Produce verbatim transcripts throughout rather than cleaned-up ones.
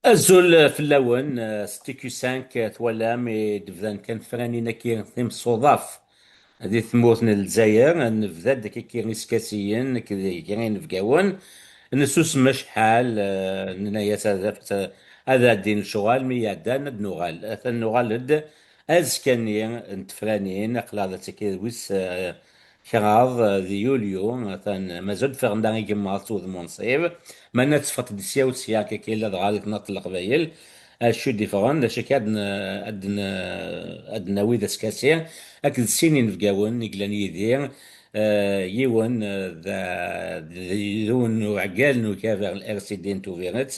Azul fell-awen, eh, s T Q cinq, eh, twalam, i d-bdan kan tefranin-agi timsuḍaf di tmurt n Lezzayer. Nebda-d akkaki iskasiyen akked kra inebgawen. Nessusem acḥal, eh, nenna-yas ad, ad ɛeddin lecɣal, mi iɛeddan ad nuɣal. Atan nuɣal-d azekka-nni n tefranin, aql-aɣ d ataki d wis, eh, kraḍ, eh, di yulyu, atan mazal d-ffɣen da igemmaḍ s wudem unṣib. Mana teffɣeḍ-d sya u sya, akka illa dɣa di tnaḍt n Leqbayel, acu d-iffɣen, d acu akka ad n-, ad n-, ad d-nawi d askasi, akked sin inebgawen i yellan yid-i, eh, yiwen, eh, d, d yiwen n uɛeggal n ukabar n L R C D n Tubiret,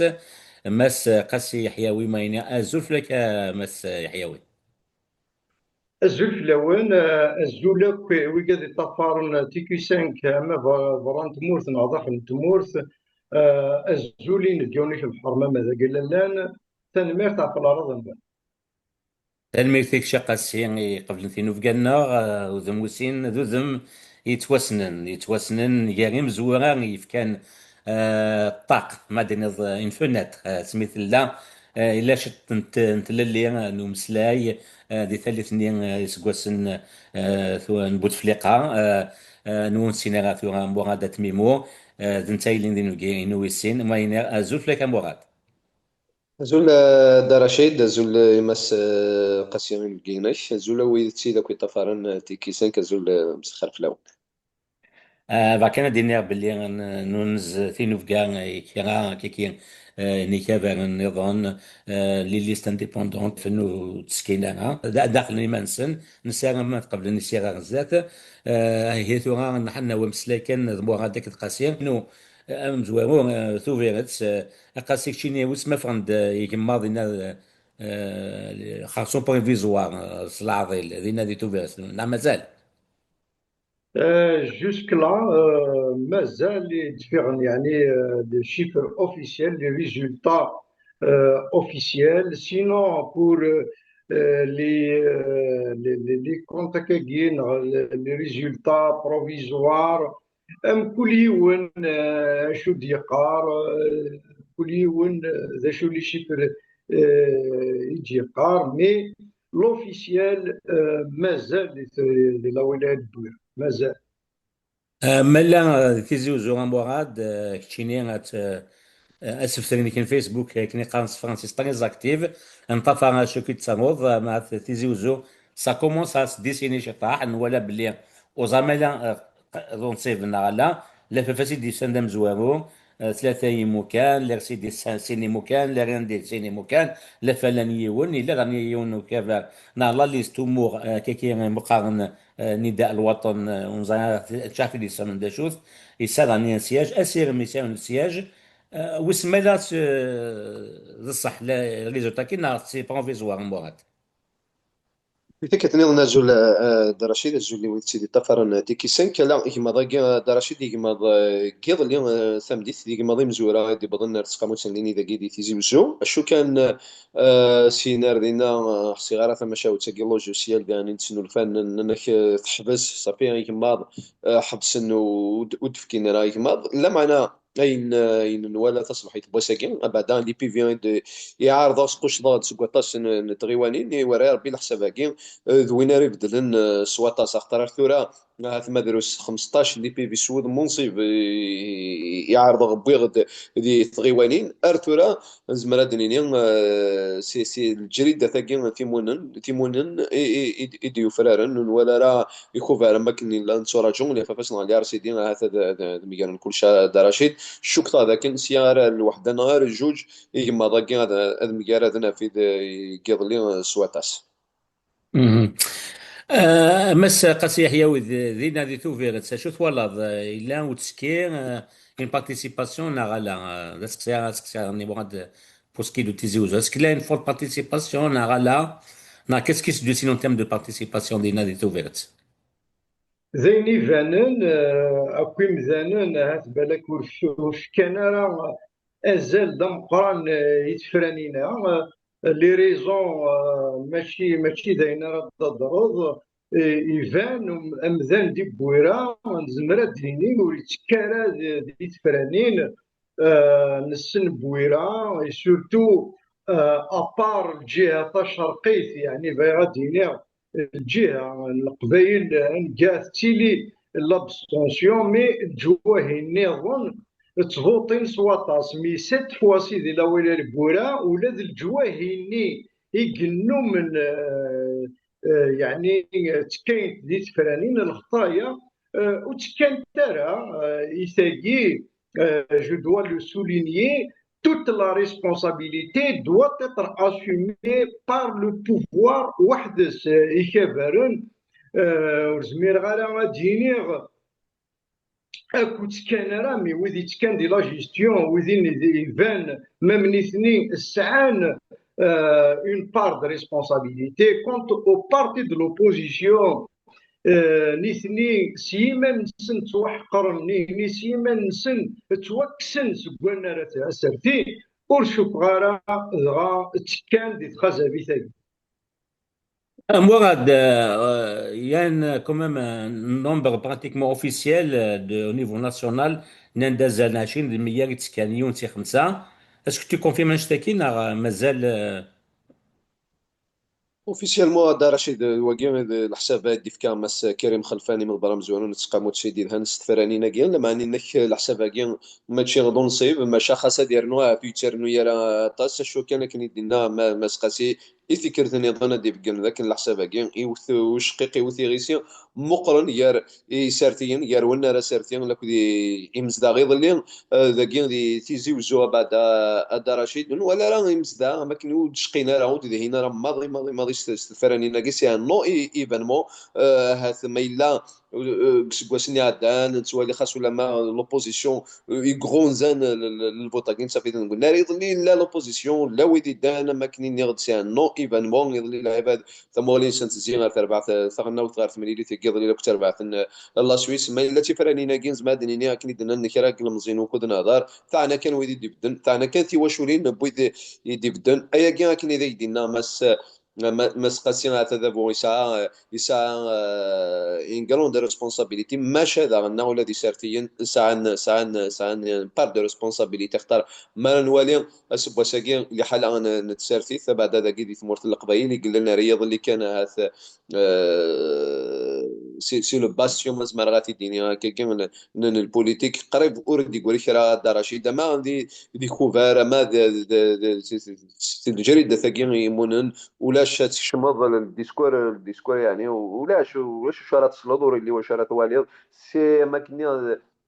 Mass Qasi Yeḥyawi Mayni. Azul fell-ak, a Mass Yeḥyawi. Azul fell-awen, eh, azul akk wigad iṭṭafaren T Q cinq, ama ber-, berra n tmurt neɣ daxel n tmurt, eh, azul i inebgawen-ik lḥerma ma dagi llan, tanemmirt ɣef leɛraḍ-nwen. Tanemmirt-ik, a Qasi, iqeblen tinubga-nneɣ, eh, udem wis sin d udem yettwassnen, yettwassnen gar imezwura yefkan, eh, ṭṭaq, ma d-tiniḍ, eh, une fenêtre, eh, asmi tella, eh, illa ciṭ n t-, n tlelli, eh, n umeslay, eh, di tallit-nni, eh, iseggasen, eh, tu-, n Butefliqa, eh, eh, n ur nessin ara tura Murad At Mimou, eh, d netta yellin d inebgi-inu wis sin. Ma yenna, azul fell-ak a Murad. Azul, eh, Dda Racid, azul, eh, i Mass, eh, Qasi inebgi-inek, azul a wid d tid akk iṭṭafaren, eh, T Q cinq, azul, eh, msexxer fell-awen. Ah, bɣiɣ kan ad d-iniɣ belli n-, nunez tinubga i kra kiki, eh, n ikabaren nniḍen, eh, les listes indépendantes, ur ttsekkin ara. Da-, daxel n iman-nsen, nessaram ad qeblen isir ar zdat. Eh, ihi tura nḥenna wameslay kan d Murad akked Qasi. Nu, eh, amezwaru, eh, Tubiret, eh, a Qasi keččini, wis ma ffɣen-d, eh, igemmaḍ dinna, eh, xerṣum provisoire, eh, s leɛḍil, dinna di Tubiret, neɣ mazal? Euh, jusque-là, euh, mazal i d-ffɣen, يعني, euh, les chiffres officiels, les résultats, euh, officiels. Sinon, pour, euh, euh, les, euh, les, les, les comptes, les, les résultats provisoires, am kul yiwen, euh, acu d-yeqqar, euh, kul yiwen, euh, d acu les chiffres, euh, i d-yeqqar, mais l'officiel, euh, mazal di, di la wilaya n Bwiɣ, mazal. Ah, ma la, ah, Tizi Uzzu, a Murad, ah, keččini ad, ah, asebter-nnek n Facebook, akken i qqaren s tefransist, très active, nṭafar acu i d-tettaruḍ, ah, ma d Tizi Uzzu, ça commence à se dessiner ciṭṭaḥ, nwala belli uẓamal-a, ah, d unṣib neɣ ala, la F F S i d-yusan d amezwaru, ah, tlata imukan, la R C D sin imukan, la R N D sin imukan, la Falan yiwen, yella daɣen yiwen n ukabar, neɣ la liste umuɣ, ah, kaki, ah, meqqaren, eh, Nida Lwaṭen, eh, ur neẓri ara t-, tecɛef di semmen d acu-t, yessa daɣen un siège, asirem yessa un siège, eh, wis ma la s-, d ṣṣeḥ, la, résultat-agi neɣ c'est provisoire, Murad? Yak tenniḍ-n azul, eh, Dda Racid, azul i wid tt-id-iṭṭafaren, eh, Tiki cinq, ala, igmaḍ-agi, eh, Dda Racid, igmaḍ, eh, n yiḍelli, eh, tameddit, d igmaḍ imezwura i d-iwwḍen ar tesqamut n linid-agi di Tizi Wezzu. Acu kan, eh, Eh, syin ar dinna, eh, ḥṣiɣ ara tamacahut-agi logiciel din i d-snulfan, n-, nnan-ak, eh, teḥbes, ṣafi, igmaḍ, eh, ḥebsen u-, ur d-, ur d-fkin ara igmaḍ. Lameɛna ayen, eh, ayen nwala taṣebḥit n wass-agi, abeɛda n l'I P V i d-, iɛerḍeɣ squccḍeɣ-d seg waṭas n, n tɣiwanin, i wara Rebbi leḥsab-agi, eh, d win ara ibeddlen, eh, s waṭas, axaṭer ar tura, ahat ma drus xmesṭac n l'I P V s wudem unṣib i, i, i ɛerḍeɣ wwiɣ-d di tɣiwanin. Ar tura nezmer ad d-nini, eh, si, si lǧrida-tagi timunen, timunen i, i, i, i d-yufraren, ur nwala ara ikubar am wakken nella netturaǧu, li F F S neɣ li R C D ahat ad, ad, ad mgaren kullec, a Dda Racid. Cukkteɣ dakken sya ar lweḥda neɣ ar jjuǧ, igmaḍ-agi ad, ad mgaraden ɣef id-, i yiḍelli s waṭas. Mhm. Eh, Mass Qasi Yeḥyawi, d-, dinna di Tubiret, acu twalaḍ? Eh, yella uttekki, eh, une participation neɣ ala? Eh, d aseqsi, aseqsi-nni, Murad, pour ce qui est de Tizi Ouzou. Est-ce qu'il y a une forte participation neɣ ala? Neɣ qu'est-ce qui se dessine en termes de participation dinna di Tubiret? D ayen ibanen, eh, akk imdanen, ahat balak ur f-, ur fkan ara azal d ameqqran, eh, i tefranin-a. Eh, les raisons, eh, mačči, mačči d ayen ara d-tadreḍ. Eh, iban um-, amdan di Bwira, nezmer ad d-nini, ur yettekki ara di, di tefranin, eh, nessen Bwira, et surtout, euh, à part lǧiha tacerqit, yeɛni bɣiɣ ad d-iniɣ lǧiha n Leqbayel anga tettili l'abstention, mais leǧwahi nniḍen ttvuṭin s waṭas. Mais cette fois-ci, di lawila lbura, ula d leǧwahi-nni i yennumen, euh, euh, yeɛni ttekkayent di tefranin, lxeṭṭaya, euh, ur ttekkant ara, euh, i tagi, euh, je dois le souligner, toute la responsabilité doit être assumée par le pouvoir weḥd-s, euh, ikabaren. Euh, ur zmireɣ ara ad d-iniɣ akk ur ttekkan ara, mais wid yettekkan di la gestion, wid i d-, iban, même nitni sɛan, euh, une part de responsabilité. Quant au parti de l'opposition, euh, nitni s yiman-nsen ttwaḥeqren, nitni s yiman-nsen ttwakksen seg wannar aserti, ur cukkeɣ ara dɣa ttekkan di txazabit-agi. Ah, Mourad, euh, il y a une, quand même un nombre pratiquement officiel, euh, de, au niveau national, n anda azal n ɛecrin d meyya i ttekkan, yiwen si xemsa. Est-ce que tu confirmes annect-agi neɣ, euh, mazal, euh, Officiellement, a Dda Racid, wagi d leḥsab ay d-ifka Mass Karim Xelfani, Meḍbar amezwaru n Tseqqamut Sidi Dhan s tefranin-agi, lameɛna inek leḥsab-agi mačči d unṣib, maca xas ad yernu ahat ur yettarnu ara aṭas, acu kan akken i d-yenna Ma-, Mass Qasi, i tikkelt nniḍen ad d-ibeggen d akken leḥsab-agi iwet ucqiq, iwet iɣisi meqqren gar isertiyen, gar wannar aserti akked i-, imezdaɣ iḍelli, eh, dagi di Tizi Wezzu, abeɛda a Dda Racid, ur nwala ara imezdaɣ am akken ur d-cqin ara, ur d-dihin ara maḍi, maḍi, maḍi s, s tefranin-agi, c'est un non é-, événement, eh, ahat ma yella, eh, deg iseggasen iɛeddan, nettwali xas ulamma l'opposition, eh, i iɣunzan l-, l-, l-, lvuṭ-agi, nettaf-iten deg unnar, iḍelli yella l'opposition, llan wid iddan, am akken i nniɣ-d, c'est un non événement, iḍelli lɛibad tamuɣli-nsen tezzi ɣer terbaɛt, eh, taɣelnawt ɣer temlilit n yiḍelli akked terbaɛt n, eh, la Suisse. Ma yella tifranin-agi, nezmer ad d-nini akken i d-nnan kra n yilemẓiyen wukud nehḍer, teɛna kan wid i d-ibedden, teɛna kan tiwaculin n wid i d-ibedden. Ayagi akken i d ak-d-yenna Mass, eh, Ma-, Mass Qasi, ahat adabu yesɛa, eh, yesɛa, eh, une grande responsabilité, maca daɣen neɣ ula d isertiyen sɛan, sɛan, sɛan une part de responsabilité, axaṭer mi ara nwali aseggas-agi liḥala n, n tsertit, abeɛda dagi di tmurt n Leqbayel i yellan ar yiḍelli kan ahat, eh, c'est, c'est le bastion, ma zemreɣ ad t-id-iniɣ akkagi, n, n, n lpolitik, qrib ur d-yeggri kra a Dda Racid, ama di, di Kubar, ama d, d, d, s, s, s lǧaridat-agi imunen, ulac ad tkecmeḍ le discours, le discours, yeɛni, ulac, ulac acu ara tesleḍ, ur yelli wacu ara twaliḍ, c'est am akken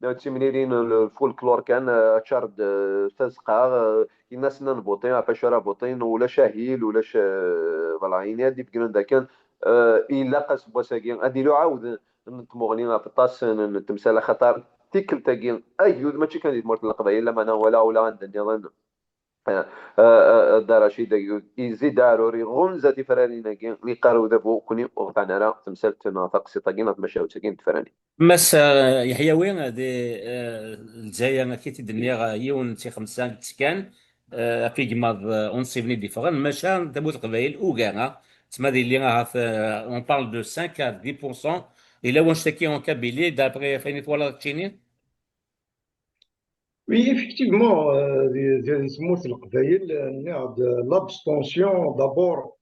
d timlilit n lfolklore kan, eh, aččar-d, eh, tazeqqa, eh, yenna-sen ad nvuṭi, ɣef acu ara vuṭin, ulac ahil, ulac, eh, voilà, ayen ad d-ibeggnen dakken, eh, ilaq aseggas-agi ad d-yili uɛawed n tmuɣli ɣef aṭas n, n temsal, axaṭer tikkelt-agi, agdud mačči kan di tmurt n Leqbayel, lameɛna wala ula anda nniḍen, eh, eh, eh, Dda Racid, agdud izid aɛrur, iɣunza tifranin-agi, iqqar udabu, kni ur ɣ-teɛni ara temsalt neɣ taqsiṭ-agi neɣ tmacahut-agi n tefranin. Mass, eh, Yeḥyawi, di, eh, Lezzayer, akka i t-id-nniɣ, eh, yiwen si xemsa i yettekkan, eh, ɣef igmaḍ, eh, unṣib-nni d-iffɣen, maca tamurt n Leqbayel ugar, ah, tma ad yili ahat, eh, on parle de cinq à dix pour cent, yella wannect-agi en Kabylie, d'après ayen i twalaḍ keččini? Oui, effectivement, euh, di, di, di tmurt n Leqbayel, euh, nniɣ-d, euh, l'abstention, d'abord,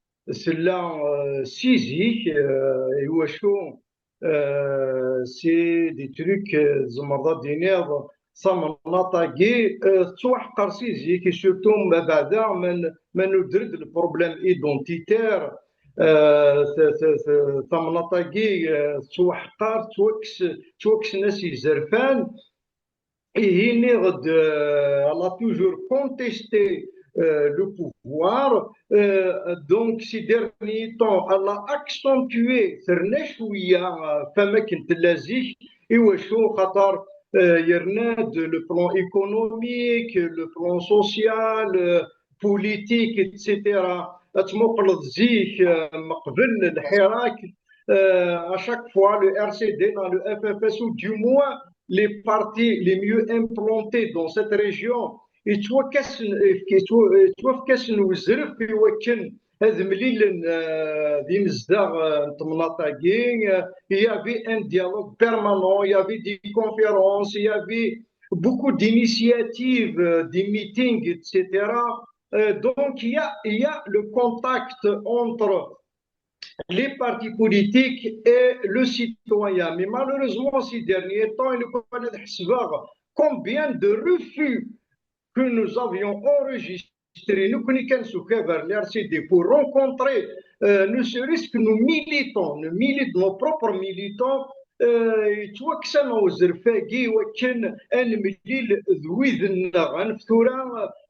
tella, euh, si zik, euh, iwacu, euh, c'est des trucs, euh, tzemreḍ ad d-tiniḍ, tamnaḍt-agi, euh, tettwaḥqer si zik, et surtout, mbeɛda, ma n-, ma nuder-d le problème identitaire, euh, t-, t-, t-, tamnaḍt-agi, euh, tettwaḥqer, tettwakkes-, ttwakksen-as yizerfan, ihi nniɣ-d, euh, elle a toujours contesté, euh, le pouvoir. Euh, donc, ces derniers temps, elle a accentué, terna cwiya, euh, ɣef wakken tella zik, iwacu, xaṭer, euh, yerna-d le plan économique, le plan social, euh, politique, et cetera. Ad tmuqleḍ zik, euh, meqbel lḥirak, euh, à chaque fois, le R C D, le F F S, ou du moins, les partis les mieux implantés dans cette région, yettwakkasen, yettwa-, yettwafkasen uzref i wakken ad mlilen, euh, d imezdaɣ, euh, n temnaḍt-agi. Euh, il y avait un dialogue permanent, il y avait des conférences, il y avait beaucoup d'initiatives, euh, des meetings, et cetera. Euh, donc, il y a, il y a le contact entre les partis politiques et le citoyen. Mais malheureusement, ces derniers temps, il faut connaître combien de refus que nous avions enregistrés, nous, quand nous sommes les R C D, pour rencontrer, euh, ne serait-ce que nos militants, nos militants, nos propres militants, euh, yettwakkes-aneɣ uzref-agi wakken ad nemlil d wid-nneɣ, anef tura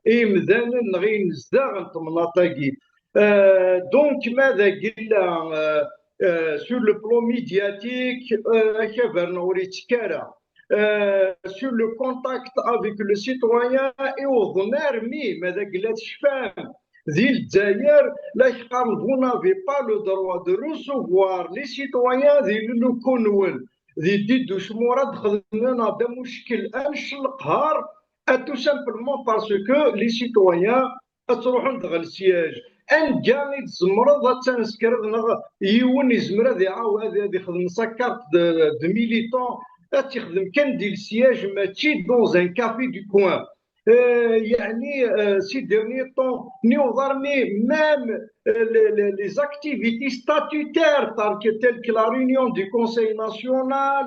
i yimdanen neɣ i nezdaɣ n temnaḍt-agi. Euh, donc, ma d agella, euh, euh, sur le plan médiatique, euh, akabar-nneɣ ur yettekk ara. Euh, sur le contact avec le citoyen, iwḍen armi, ma d agella tecfam, di Lezzayer, la qqaren, vous n'avez pas le droit de recevoir les citoyens di lluku-nwen. Di Did Ucmur ad xedmen-aneɣ-d amuckel, ad nec leqher, tout simplement parce que les citoyens ad truḥen ɣer le siège. Anga i tzemreḍ ad tanskreḍ neɣ yiwen yezmer ad iɛaw-, ad, ad ixdem sa carte de, de militant, ad t-ixdem kan di le siège, mačči dans un café du coin. Euh, يعني, euh, ces derniers temps, niwḍ armi même, euh, les, les, les activités statutaires, telles que, telles que la réunion du Conseil national,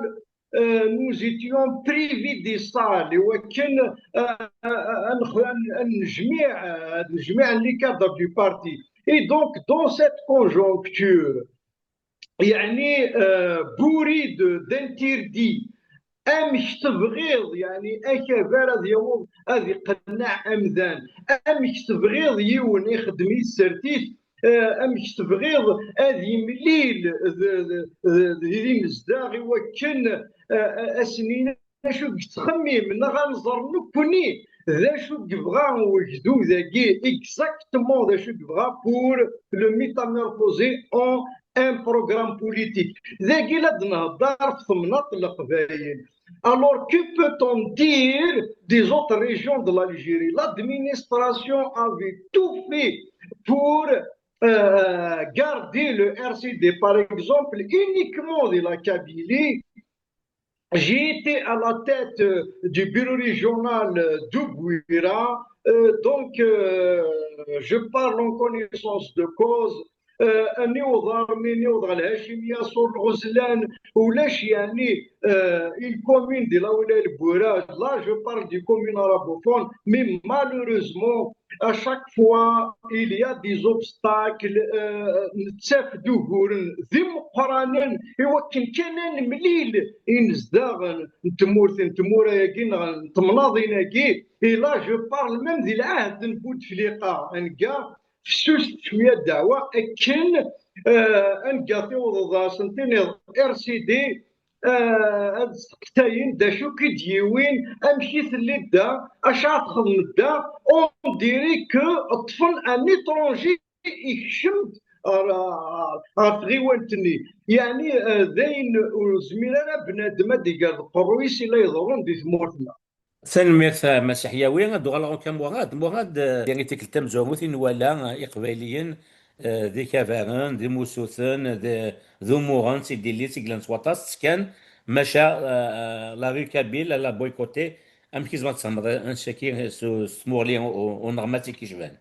euh, nous étions privés des salles, et wakken, euh, euh, euh, ad nejmiɛ, euh, ad nejmiɛ les cadres du parti. Et donc, dans cette conjoncture, يعني, euh, bourrée de, d'interdits, amek tebɣiḍ, يعني, akabar ad yaweḍ ad iqenneɛ amdan? Amek tebɣiḍ yiwen ixeddem i tsertit? Eh, amek tebɣiḍ ad yemlil d, d, d, d imezdaɣ i wakken, eh, eh, ad sen-yini acu i yettxemmim, neɣ ad nẓer nekkni d acu i yebɣa ugdud-agi, exactement d acu i yebɣa pour le métamorphoser en un programme politique. Dagi la d-nhedder ɣef temnaḍt n Leqbayel. Alors, que peut-on dire des autres régions de l'Algérie? L'administration avait tout fait pour, euh, garder le R C D, par exemple, uniquement de la Kabylie. J'ai été à la tête, euh, du bureau régional, euh, d'Ouguira. Euh, donc, euh, je parle en connaissance de cause. Euh, niwḍ armi niwḍ ɣer Lhacimiya, Sur Lɣezlan, ulac, يعني, euh, une commune de la wilaya n Buras. Là, je parle des communes arabophones, mais malheureusement, à chaque fois, il y a des obstacles, euh, nettaf-d uguren d imeqqranen i wakken kan ad nemlil inezdaɣen n tmurt, n tmura-agi neɣ n temnaḍin-agi. Et là, je parle même di lɛahd n Bouteflika, anga fessuset cwiya ddeɛwa akken, euh, anga tiwḍeḍ ad asen-tiniḍ R C D, euh, ad steqsayen d acu i k-id-yiwin, amek i telliḍ da, acu ara txedmeḍ da, on dirait que ṭṭfen un étranger ikcem-d ɣer, ɣer tɣiwant-nni. Yeɛni, euh, d ayen ur zmir ara bnadem ad d-iger d qerru-is i la iḍerrun di tmurt-nneɣ. Tanemmirt a Mass Ḥyawi. Ad d-uɣaleɣ akka Murad. Murad, eh, i tikkelt tamezwarut i nwala, eh, Iqbayliyen, eh, d ikabaren, d imusuten, d, d umuɣen, d tidillit i yellan s waṭas, ttekkan, maca, eh, eh, la rue Kabyle, elle a boycotté. Amek i tzemreḍ ad tfehmeḍ annect-agi s, s tmuɣli u, u, uneɣmas i k-icban?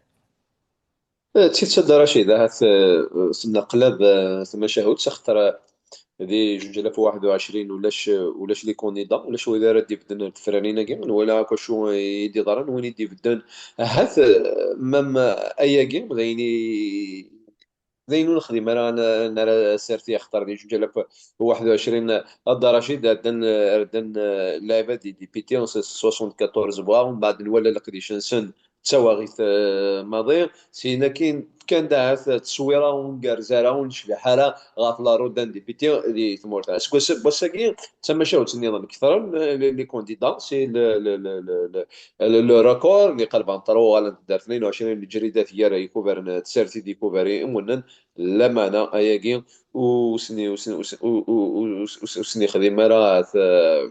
Eh, d tidet a Dda Racid, ahat, eh, s nneqlab, eh, tamacahut, axaṭer, eh, di juǧ alaf u waḥed u ɛecrin ulac, ulac les candidats, ulac wid ara d-ibedden ar tefranin-agi. Nwala akk acu i d-iḍran, win i d-ibedden. Ahat, eh, même ayagi, d ayen i, d ayen ur nexdim ara, n-, nara aserti, axaṭer di juǧ alaf u waḥed u ɛecrin, a Dda Racid, ɛeddan, ɛeddan, eh, lɛibad di dipiti s soixante-quatorze voix, umbeɛd nwala leqdic-nsen d tawaɣit, eh, maḍi. Syin akkin, kan dahat tteswira ur ngerrez ara, ur necbiḥ ara ɣef la route d'un député di tmurt. Aseggas n wass-agi, d tamacahut nniḍen, ketren, eh, les, les candidats, c'est le, le, le, le, le, le, le record, nniqal vingt-trois uɣalent-d ar tnin u ɛecrin n Leǧridat gar Yikubaren n tsertit d Yikubari imwennen. Lameɛna ayagi ur sen-, ur sen-, ur sen-, ur, ur, ur, ur, ur sen-yexdim ara, eh,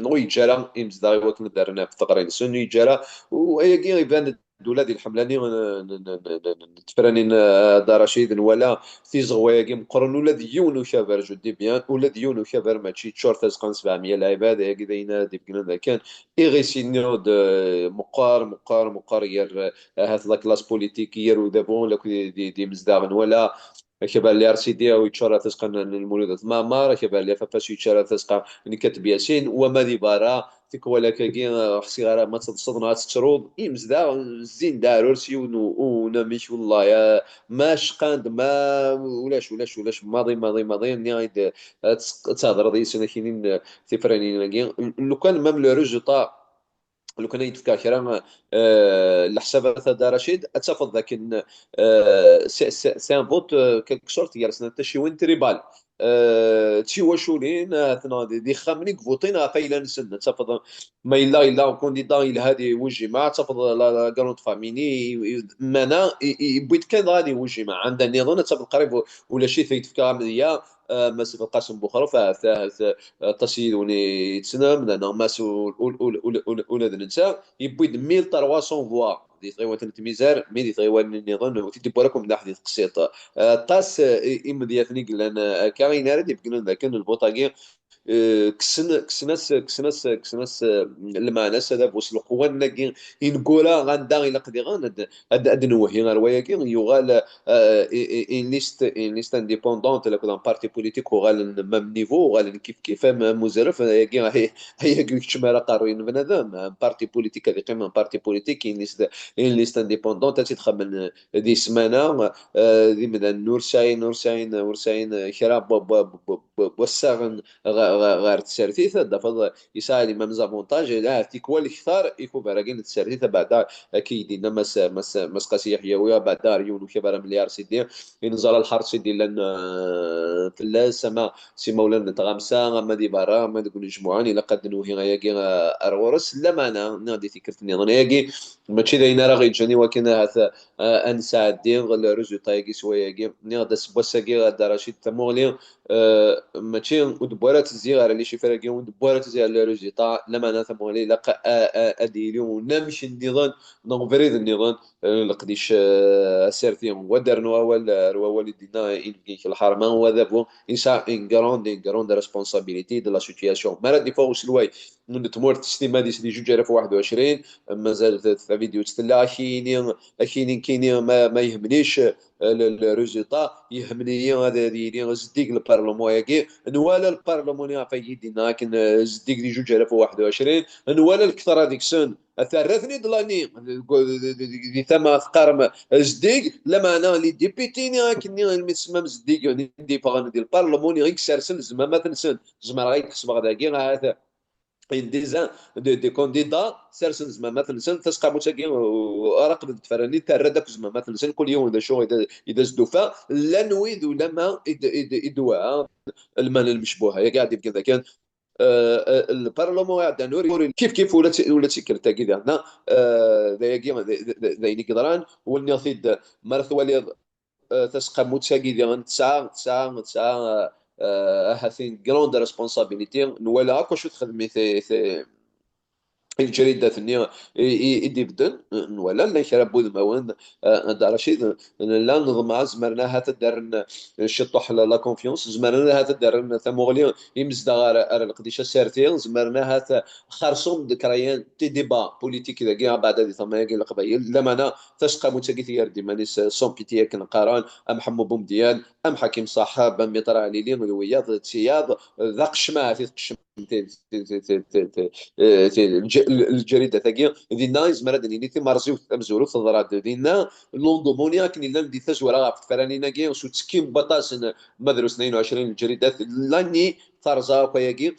neɣ ur yeǧǧa ara imezdaɣ i wakken ad d-rren ɣef teɣri-nsen, ur yeǧǧa ara, u-, ayagi iban-d ula di lḥemla-nni n tefranin, eh, Dda Racid, nwala tizeɣwa-agi meqqren, ula d yiwen ukabar, je dis bien, ula d yiwen ukabar mačči yeččur tazeqqa n sebɛemya lɛibad. Ayagi d ayen ara d-ibegnen d akken iɣisi-nni d, eh, meqqar, meqqar, meqqar gar, eh, ahat la classe politique, gar udabu lakk d, d, d imezdaɣ. Nwala akabar n l'R C D yeččur tazeqqa n, n Lmulud At Mɛemmer, akabar n l'F F S yeččur tazeqqa n Kateb Yasin, wama di berra, tikwal akkagi, eh, ur ḥsiɣ ara ma teḍseḍ neɣ ad tettruḍ. Imezdaɣ zzin-d aɛrur s yiwen u-, unamek, wellah, ya, ma cqan-d, ma ulac, ulac, ulac, maḍi, maḍi, maḍi, nniɣ-ak-d, ad tes-, ad thedreḍ yis-sen, ad k-inin, eh, tifranin-agi. Lukan même le résultat, lukan ay d-fkeɣ kra, eh, leḥsabat a Dda Racid, ad tafeḍ dakken, eh, c'est, c'est, c'est un vote, eh, quelque sorte, gar-asen taciwin tribal. Eh, d tiwaculin, eh, atnan di, d ixxamen i yvuṭin ɣef ayla-nsen. Ad tafeḍ ma yella, yella candidat yelha di Wejima, ad tafeḍ la, la grande famille, i, i, mana, i, i, yewwi-d kan dɣa di Wejima. Anda nniḍen, ad tafeḍ qrib u-, ulac-it ay d-fkeɣ amedya, eh, Mass Belqasem Buxruf, ahat, ahat, aṭas yid-wen yettnamdan, neɣ Mass ul-, ul-, ul-, ul-, ul-, ula d netta, yewwi-d mille trois cents voix di tɣiwant n Tmizar, mi di tɣiwanin nniḍen, ur t-id-yewwi ara akk umdaḥ di teqsiṭ. Aṭas, eh, i-, imedyaten i yellan, eh, akka, ayen ara d-ibegnen d akken lbuṭ-agi, eh, kksen, kksen-as, kksen-as, kksen-as, eh, lmeɛna-s, adabu s leqwanen-agi ineggura anda ilaq diɣen ad, ad, ad nwehhi ar wayagi, yuɣal, eh, i-, i-, une liste, une liste indépendante, akked un parti politique uɣalen même niveau, uɣalen kif kif, am, am uzref, ayagi, ayagi ur keččem ara aqerruy n bnadem, un parti politique ad iqqim un parti politique, une liste, une liste indépendante, ad tt-id-xemmen di ssmana, eh, d imdanen ur sɛin, ur sɛin, ur sɛin kra n wa-, wa-, wa-, wa-, wassaɣen ɣ-, ɣ-, ɣer tsertit, ad d-tafeḍ yesɛa les mêmes avantages, ah, tikwal kter ikubar-agi n tsertit, abeɛda akka i d-yenna Mass, Mass, Mass Qasi Yeḥyawi, abeɛda ar yiwen ukabar am l'R C D, i neẓra lḥerṣ i d-illan, eh, fell-as, ama s imawlan n tɣamsa, ama di berra, ama deg unejmuɛ, ilaq ad d-nwehhi ayagi, eh, ar ɣur-s, lamana, nniɣ-d i tikkelt nniḍen, ayagi mačči d ayen ara ɣ-yeǧǧen i wakken ahat, eh, ad nesɛeddi le résultat-agi s wayagi. Nniɣ-d aseggas-agi, a Dda Racid, tamuɣli, eh, mačči ur d-wwi ara tezzi ɣer les chiffres-agi, ur d-wwi ara tezzi ɣer le résultat, lamana tamuɣli ilaq a, a, ad d-yili unamek nniḍen neɣ ubrid nniḍen, eh, leqdic, eh, aserti. Wa d-rnu awal, eh, ar wawal i d-yenna inebgi-k lḥerma, wa d abu, yesɛa une grande, une grande responsabilité de la situation. Mi ara d-iffeɣ uselway n tmurt s timmad-is di juǧ alaf u waḥed u ɛecrin, mazal t-, tavidyut tella, ad k-yini, ad k-yini nekkini ma, ma yehmenic, eh, le, le résultat, yehmeni-yi ad, ad yili zeddig le parlement-agi. Nwala le parlement-nni ɣef ay d-yenna akken, eh, zeddig di juǧ alaf u waḥed u ɛecrin, nwala lketṛa deg-sen, terra-ten-id l'année, di tama teqqarem zeddig, lameɛna les députés-nni akken-nni, almi tsemmamt zeddig, i d-yeffɣen di le parlement-nni, i yessersen zmamat-nsen. Zemreɣ ad k-ḥesbeɣ dagi, ahat, une dizaine de, de candidats sersen zmamat-nsen, taseqqamut-agi, uh, ara qbel tferranin, terra-d akk zmamat-nsen, kul yiwen d acu i d, i d as-d-tufa. Llan wid ulama i d, i d, i d-wɛan lmal lmecbuḥ. Ayagi ad d-ibeggen dakken, uh, uh, le parlement iɛeddan ur, ur, kif kif ula d ti-, ula d tikkelt-agi diɣen, uh, d ayagi, d, d, d, d ayen i yeḍran, u nniɣ-t-id, mi ara twaliḍ, eh, taseqqamut-agi diɣen tesɛa, tesɛa, tesɛa, eh, ahat une grande responsabilité. Nwala akk acu texdem i te-, te-, i lǧridat-nni i, i, i d-ibedden. Nwala llan kra n wudmawen, eh, a Dda Racid, nella neḍmeɛ zemren ahat ad d-rren, eh, ciṭuḥ la, la confiance, zemren ahat ad d-rren tamuɣli imezdaɣ ar, ar leqdic aserti, zemren ahat xersum de créer des débats politiques dagi, abeɛda di tama-agi n Leqbayel. Lamana, taseqqamut-agi tger-d iman-is, eh, sans pitié akken qqaren, am Ḥemmu Bumedyan, am Ḥakim Saḥab, am Miṭra Ɛlili, d wiyaḍ, d tiyaḍ, d aqecmaɛ, ti tqecmemt, ti, ti, ti, ti, ti, eh, ti, lǧ-, lǧ-, lǧridat-agi, dinna izmer ad d-nini timerẓiwt tamezwarut teḍra-d dinna, l'engouement-nni akken illan di tazwara ɣef tefranin-agi, s uttekki n waṭas n, ma drus tnayen u ɛecrin n lǧridat, l'année terẓa akk ayagi,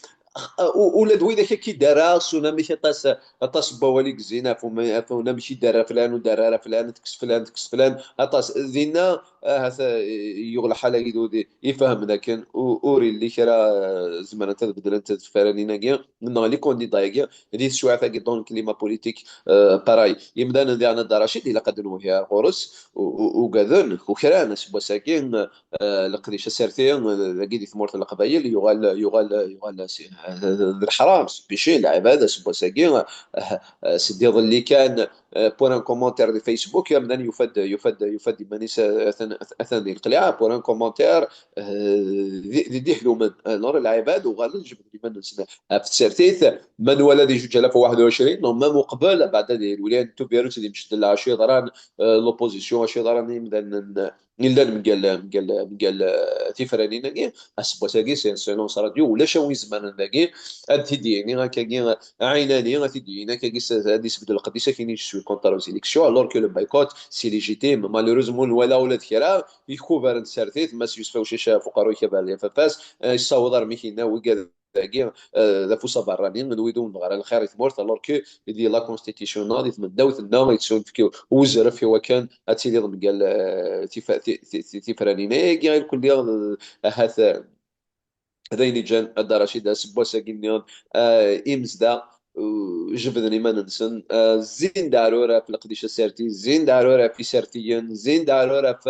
u-, ula d widak akka i d-rran s unamek aṭas, aṭas n wawal i yezzin ɣef uma-, ɣef unamek i d-rran flan, ur d-rran ara flan, tekkes flan, tekkes flan, aṭas. Dinna, ahat, eh, yuɣ lḥal agdud ifhem dakken u-, ur illi kra, eh, zemrent ad beddlent tefranin-agi, neɣ les candidats-agi, di teswiɛt-agi, dans le climat politique, eh, pareil. Imdanen diɣen a Dda Racid, ilaq ad nwehhi ar ɣur-s, u-, u-, ugaden, ukran, aseggas-agi, eh, leqdic aserti, eh, dagi di tmurt n Leqbayel, yuɣal, yuɣal, yuɣal si, eh, d leḥram, s pichin, lɛibad, aseggas-agi, eh, eh, sed iḍelli kan, euh, pour un commentaire di Facebook, amdan yufa-d, yufa-d, yufa-d iman-is, euh, atan, atan di lqliɛa, pour un commentaire, euh, di, di, d iḥlumen. Alors, lɛibad uɣalen jebden iman-nsen ɣef tsertit, ma nwala di juǧ alaf u waḥed u ɛecrin, neɣ même uqbel, beɛda di lwilaya n Tubiret, di Mecd Lɛac yeḍran, euh, l'opposition, acu yeḍran imdanen, yellan mgal, mgal, mgal, eh, tifranin-agi, aseggas-agi, c'est, c'est Lens Radio, ulac a wi izemren dagi, ad t-id-yini akkagi, ɛinani, ad t-id-yini akkagi, s-, ad isbedd lqedd-is, ad k-yini, je suis contre aux élections, alors que le boycott, c'est légitime. Malheureusement, nwala ula d kra, ikubaren tsertit, Mass Yusef Awcic ɣef uqerru-ik aberli afafas, eh, yessaweḍ armi k-yenna wigad dagi, eh, d afus aberrani, d wid ur nebɣi ara lxir i tmurt, alors que di la constitution-nneɣ, di tmendawt-nneɣ, yettunefk uzref i wakken ad tiliḍ mgal, eh, tifa-, ti-, ti-, ti-, tifranin. Ayagi irkelli, eh, ahat, eh, d ayen iǧǧan a Dda Racid aseggas-agi-nni, eh, imezdaɣ, eh, jebden iman-nsen, eh, zzin-d aɛrur ɣef leqdic aserti, zzin-d aɛrur ɣef isertiyen, zzin-d aɛrur ɣef,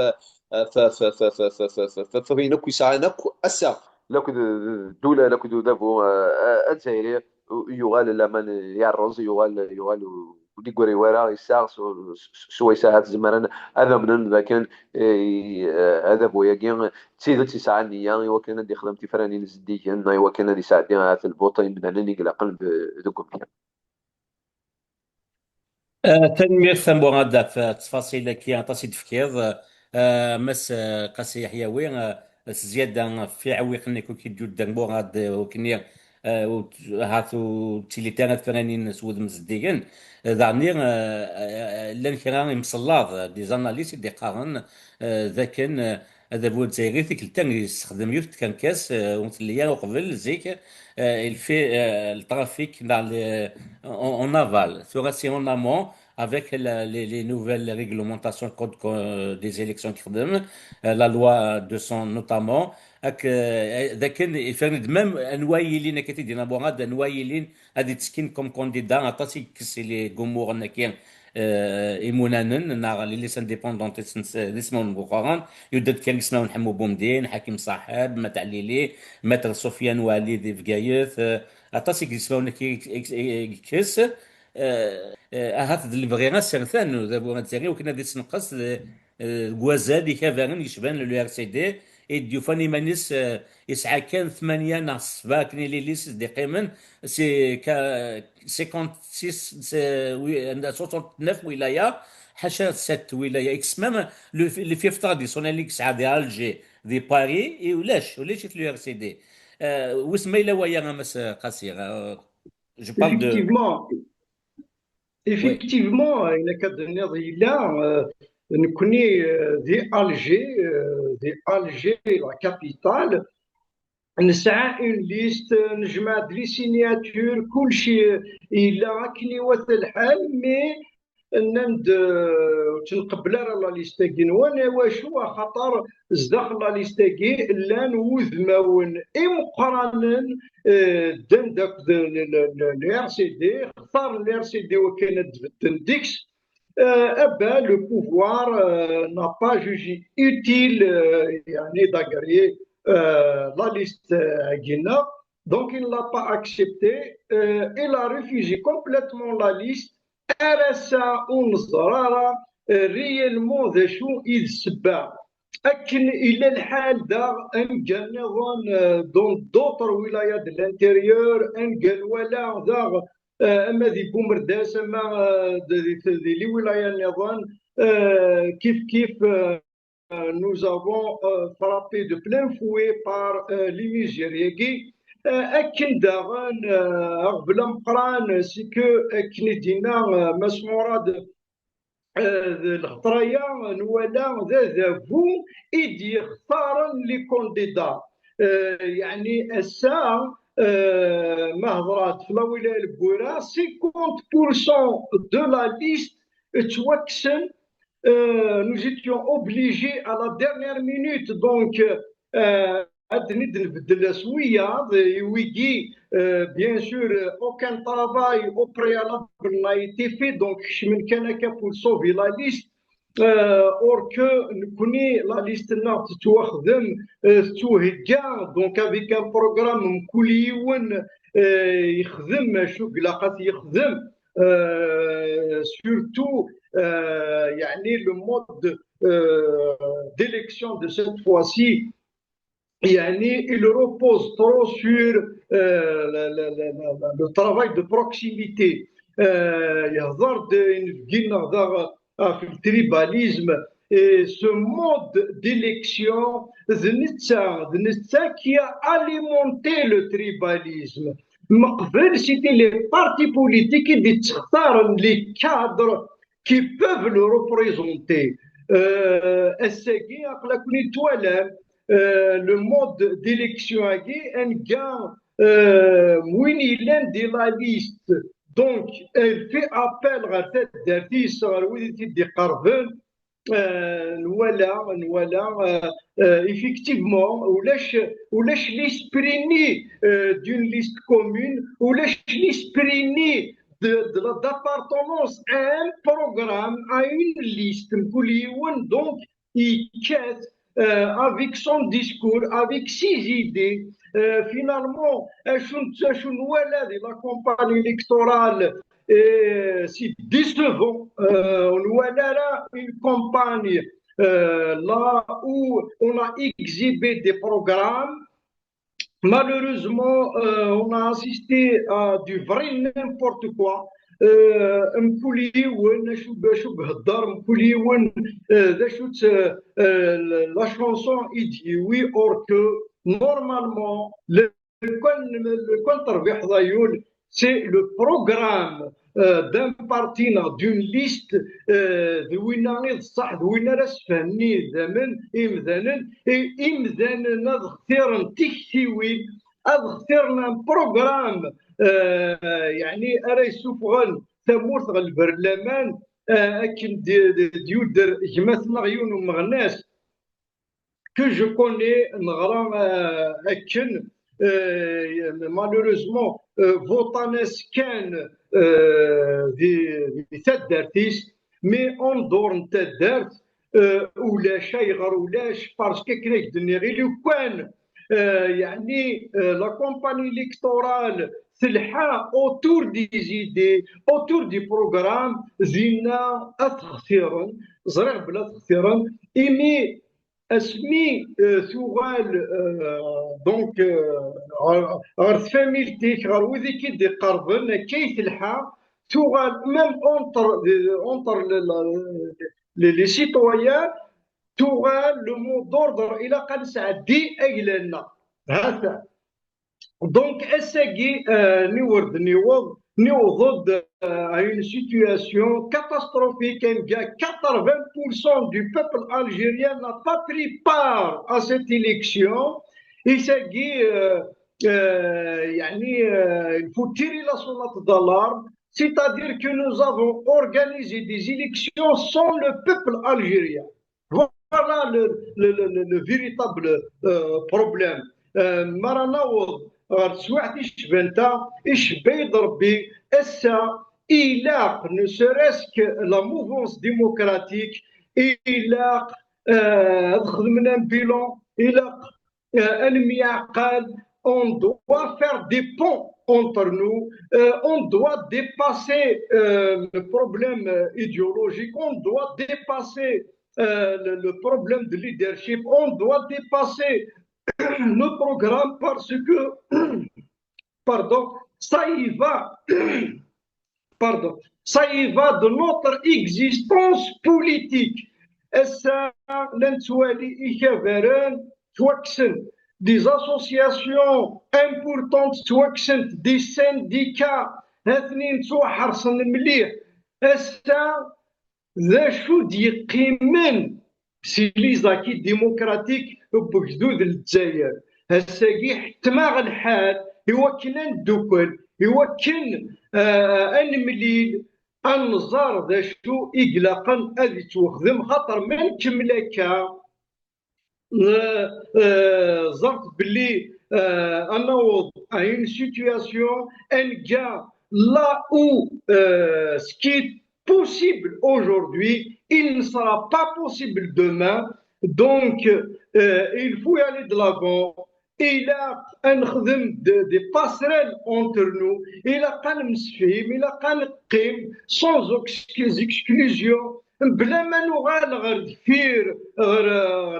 ɣef, ɣef, ɣef, ɣef, ɣef, ɣef, ɣef, ɣef wayen akk yesɛan akk ass-a, lakked d, d, d ddula, lakked udabu, eh, eh, azzayri, yuɣal laman yerreẓ, yuɣal, yuɣal ur d-iggri wara, yessaɣ s, s, s wayes ahat zemren ad amnen d akken, eh, eh, adabu-agi d tidet yesɛa nniya i wakken ad d-ixdem tifranin zeddigen, i wakken ad yesɛeddi ahat lbuṭ imdanen i ilaqen d, deg umkan. Eh, tanemmirt a Murad ɣef ttfaṣil-agi aṭas i d-tefkiḍ. Eh, Mass, eh, Qasi Yeḥyawi, eh, s zzyada ɣef iɛewwiqen-nni akk i d-yudden Murad, eh, wakken, eh, ur t-, ahat ur ttilint ara tefranin s wudem zeddigen. Eh, daɣen, eh, eh, llan kra imsellaḍ, eh, des analystes i d-iqqaren, eh, d akken, eh, adabu azzayri tikkelt-a yessexdem yiwet n tkerkas, eh, ur telli ara uqbel, zik, eh, il fait, eh, le trafic dans les, en, en aval. Tura c'est en amont, avec la, les, les nouvelles réglementations, le code, euh, des élections qui, euh, la loi deux cents notamment, ak, euh, d akken ifren-d même anwa yilin akka tidina Murad, anwa yilin ad ittekkin comme candidat, aṭas i yekkes i les gumuren-agi, euh, imunanen, neɣ les listes indépendantes, d ismawen n wuxxaren, yudda-d kan ismawen Ḥemmu Bumdin, Ḥakim Saḥeb, Mat Ɛlili, Maître Sofiane Waɛli di Bgayet, euh, aṭas i yismawen-agi i, i, i, i yekkes. Eh, eh, ahat d lebɣi asertan n udabu azzayri, wakken ad issenqes, eh, eh, deg wazal ikabaren yecban le R C D, i d-yufan iman-is, eh, yesɛa kan tmanya neɣ sebɛa akken i lilis i d-iqqimen, c'est ca-, cinquante-six, c'est, oui, soixante-neuf wilaya, ḥaca sept wilaya, x même le, le fief traditionnel i yesɛa di Alger, di Paris, i ulac, ulac-it le R C D. Eh, wis ma yella waya, a Mass Qasi, eh, je parle de... Effectivement, effectivement, ayen akka d-tenniḍ yella, euh, nekkni, euh, di Alger, euh, di Alger, la capitale, nesɛa une liste, euh, nejmeɛ-d les signatures, kulci, euh, yella akken iwata lḥal, mais nnan-d, euh, ur tt-nqebbel ara la liste-agi-nwen, iwacu? Axaṭer zdaxel la liste-agi llan wudmawen imeqqranen, euh, ddan-d akked le, le, le, le R C D, xtaren le R C D wakken ad d-bedden deg-s. Euh, eh ben, le pouvoir, euh, n'a pas jugé utile, euh, يعني, d'agréer, euh, la liste, euh, agi-nneɣ. Donc, il ne l'a pas accepté. Euh, il a refusé complètement la liste. Ar ass-a ur neẓri ara, euh, réellement d acu i d ssebba. Akken ila lḥal daɣ amga nniḍen, euh, dans d'autres wilayas de l'intérieur, amga nwala daɣ, euh, ama di Bumerdas, ama, euh, di, di, di les wilayas nniḍen, euh, kif kif, euh, nous avons, euh, frappé de plein fouet par, euh, les mesures-agi. Euh, akken daɣen, euh, aɣbel ameqqran, c'est que, akken i d-yenna, euh, Mass Murad, euh, d lxeṭra-ya nwala d adabu i d-yextaren les candidats. Euh, yeɛni ass-a, euh, ma hedreɣ-d f la wilaya n Lbura, cinquante pour cent de la liste ttwakksen, euh, nous étions obligés à la dernière minute, donc, euh, ad ten-id-nbeddel s wiyaḍ, i wigi, euh, bien sûr, euh, aucun travail au préalable n'a été fait, donc kecmen kan akka pour sauver la liste, euh, or que nekkni la liste-nneɣ tettwaxdem, euh, tettuhegga, donc avec un programme, mkul yiwen, euh, yexdem acu ilaq ad t-yexdem. euh, surtout, euh, يعني, le mode, euh, d'élection de cette fois-ci, يعني, il repose trop sur, euh, le, le, le, le, le travail de proximité. Euh, يهضر ينفقينا ذا في le tribalisme, et ce mode d'élection, de netta, de netta qui a alimenté le tribalisme. Mais c'était les partis politiques qui décident les cadres qui peuvent le représenter. Euh, ass-agi, aql-aken twalam, euh, le mode d'élection-agi, anga, euh, win yellan di la liste. Donc, elle fait appel ɣer taddart-is, ɣer wid i t-id-iqerben, euh, nwala, nwala, euh, euh, effectivement, ulac, ulac l'esprit-nni, euh, d'une liste commune, ulac l'esprit-nni de, de la, d'appartenance à un programme, à une liste. Mkul yiwen, donc, yekkat, euh, avec son discours, avec ses idées. Euh, finalement, acu n-, acu nwala di la campagne électorale, euh, c'est décevant. Euh, on voit là une campagne, euh, là où on a exhibé des programmes. Malheureusement, euh, on a assisté à du vrai n'importe quoi. Euh, mkul yiwen acu, acu ihedder, mkul yiwen, euh, d acu-tt, euh, la chanson i d-yewwi, or que normalement, lukan, lukan terbiḥeḍ a yul, c'est le programme, euh, d'un parti neɣ d'une liste, euh, d winna i d ṣṣeḥ, d winna ara sfehmen idammen i yimdanen, i yimdanen ad xtiren tiktiwin, ad xtiren un programme, euh, يعني, ara yessufɣen tamurt ɣer lberlaman, euh, akken d-, d-, d-yudder gma-tneɣ yiwen umeɣnas que je connais, neɣra, euh, akken, euh, malheureusement, euh, votan-as kan, euh, di, di taddart-is, mais en dehors n taddart, euh, ulac, ayɣer ulac, parce que akken ak-d-nniɣ, i lukan, euh, يعني, euh, la campagne électorale telḥa autour des idées, autour du programme, dinna ad t-xtiren, ẓriɣ belli ad t-xtiren, imi asmi, euh, tuɣal, euh, donc, euh, ɣer, ɣer tfamilt-ik, ɣer wid i k-id-iqerben, akka i telḥa, tuɣal même entre, entre le, le, les, les citoyens, tuɣal le mot d'ordre, ilaq ad nesɛeddi agla-nneɣ. Hata. Donc, ass-agi, euh, niweḍ-d, niweḍ, niweḍ-d, euh, à une situation catastrophique, anga quatre-vingts pour cent du peuple algérien n'a pas pris part à cette élection. Et ça, euh, euh, يعني, euh, il faut tirer la sonnette d'alarme, c'est-à-dire que nous avons organisé des élections sans le peuple algérien. Voilà le, le, le, le, le véritable, euh, problème. Euh, mi ara naweḍ ɣer teswiɛt icban ta, icebba-yi-d Rebbi, ass-a, ilaq, ne serait-ce que la mouvance démocratique, ilaq, euh, ad xedmen un bilan, ilaq, euh, ad nemyeɛqal, on doit faire des ponts entre nous, euh, on doit dépasser, euh, le problème, euh, idéologique, on doit dépasser, euh, le, le problème de leadership, on doit dépasser nos programmes parce que, pardon, ça y va, pardon, ça y va de notre existence politique. Ass-a, la nettwali ikabaren ttwakksen, des associations importantes ttwakksent, des syndicats, ha-ten-in ttwaḥersen mliḥ. Ass-a, d acu d-yeqqimen si les acquis démocratiques n wegdud n Lezzayer? Ass-agi ḥettmeɣ lḥal i wakken ad neddukel, i wakken, ah, ad nemlil, ad nẓer d acu i ilaqen ad yettwexdem, xaṭer ma nkemmel akka, euh, euh, ẓret belli, euh, ad naweḍ à une situation anga là où, euh, ce qui est possible aujourd'hui, il ne sera pas possible demain. Donc, euh, il faut y aller de l'avant. ilaq ad nexdem des passerelles entre nous, ilaq ad nemsefhim, ilaq ad neqqim sans exclusion, bla ma nuɣal ɣer deffir, ɣer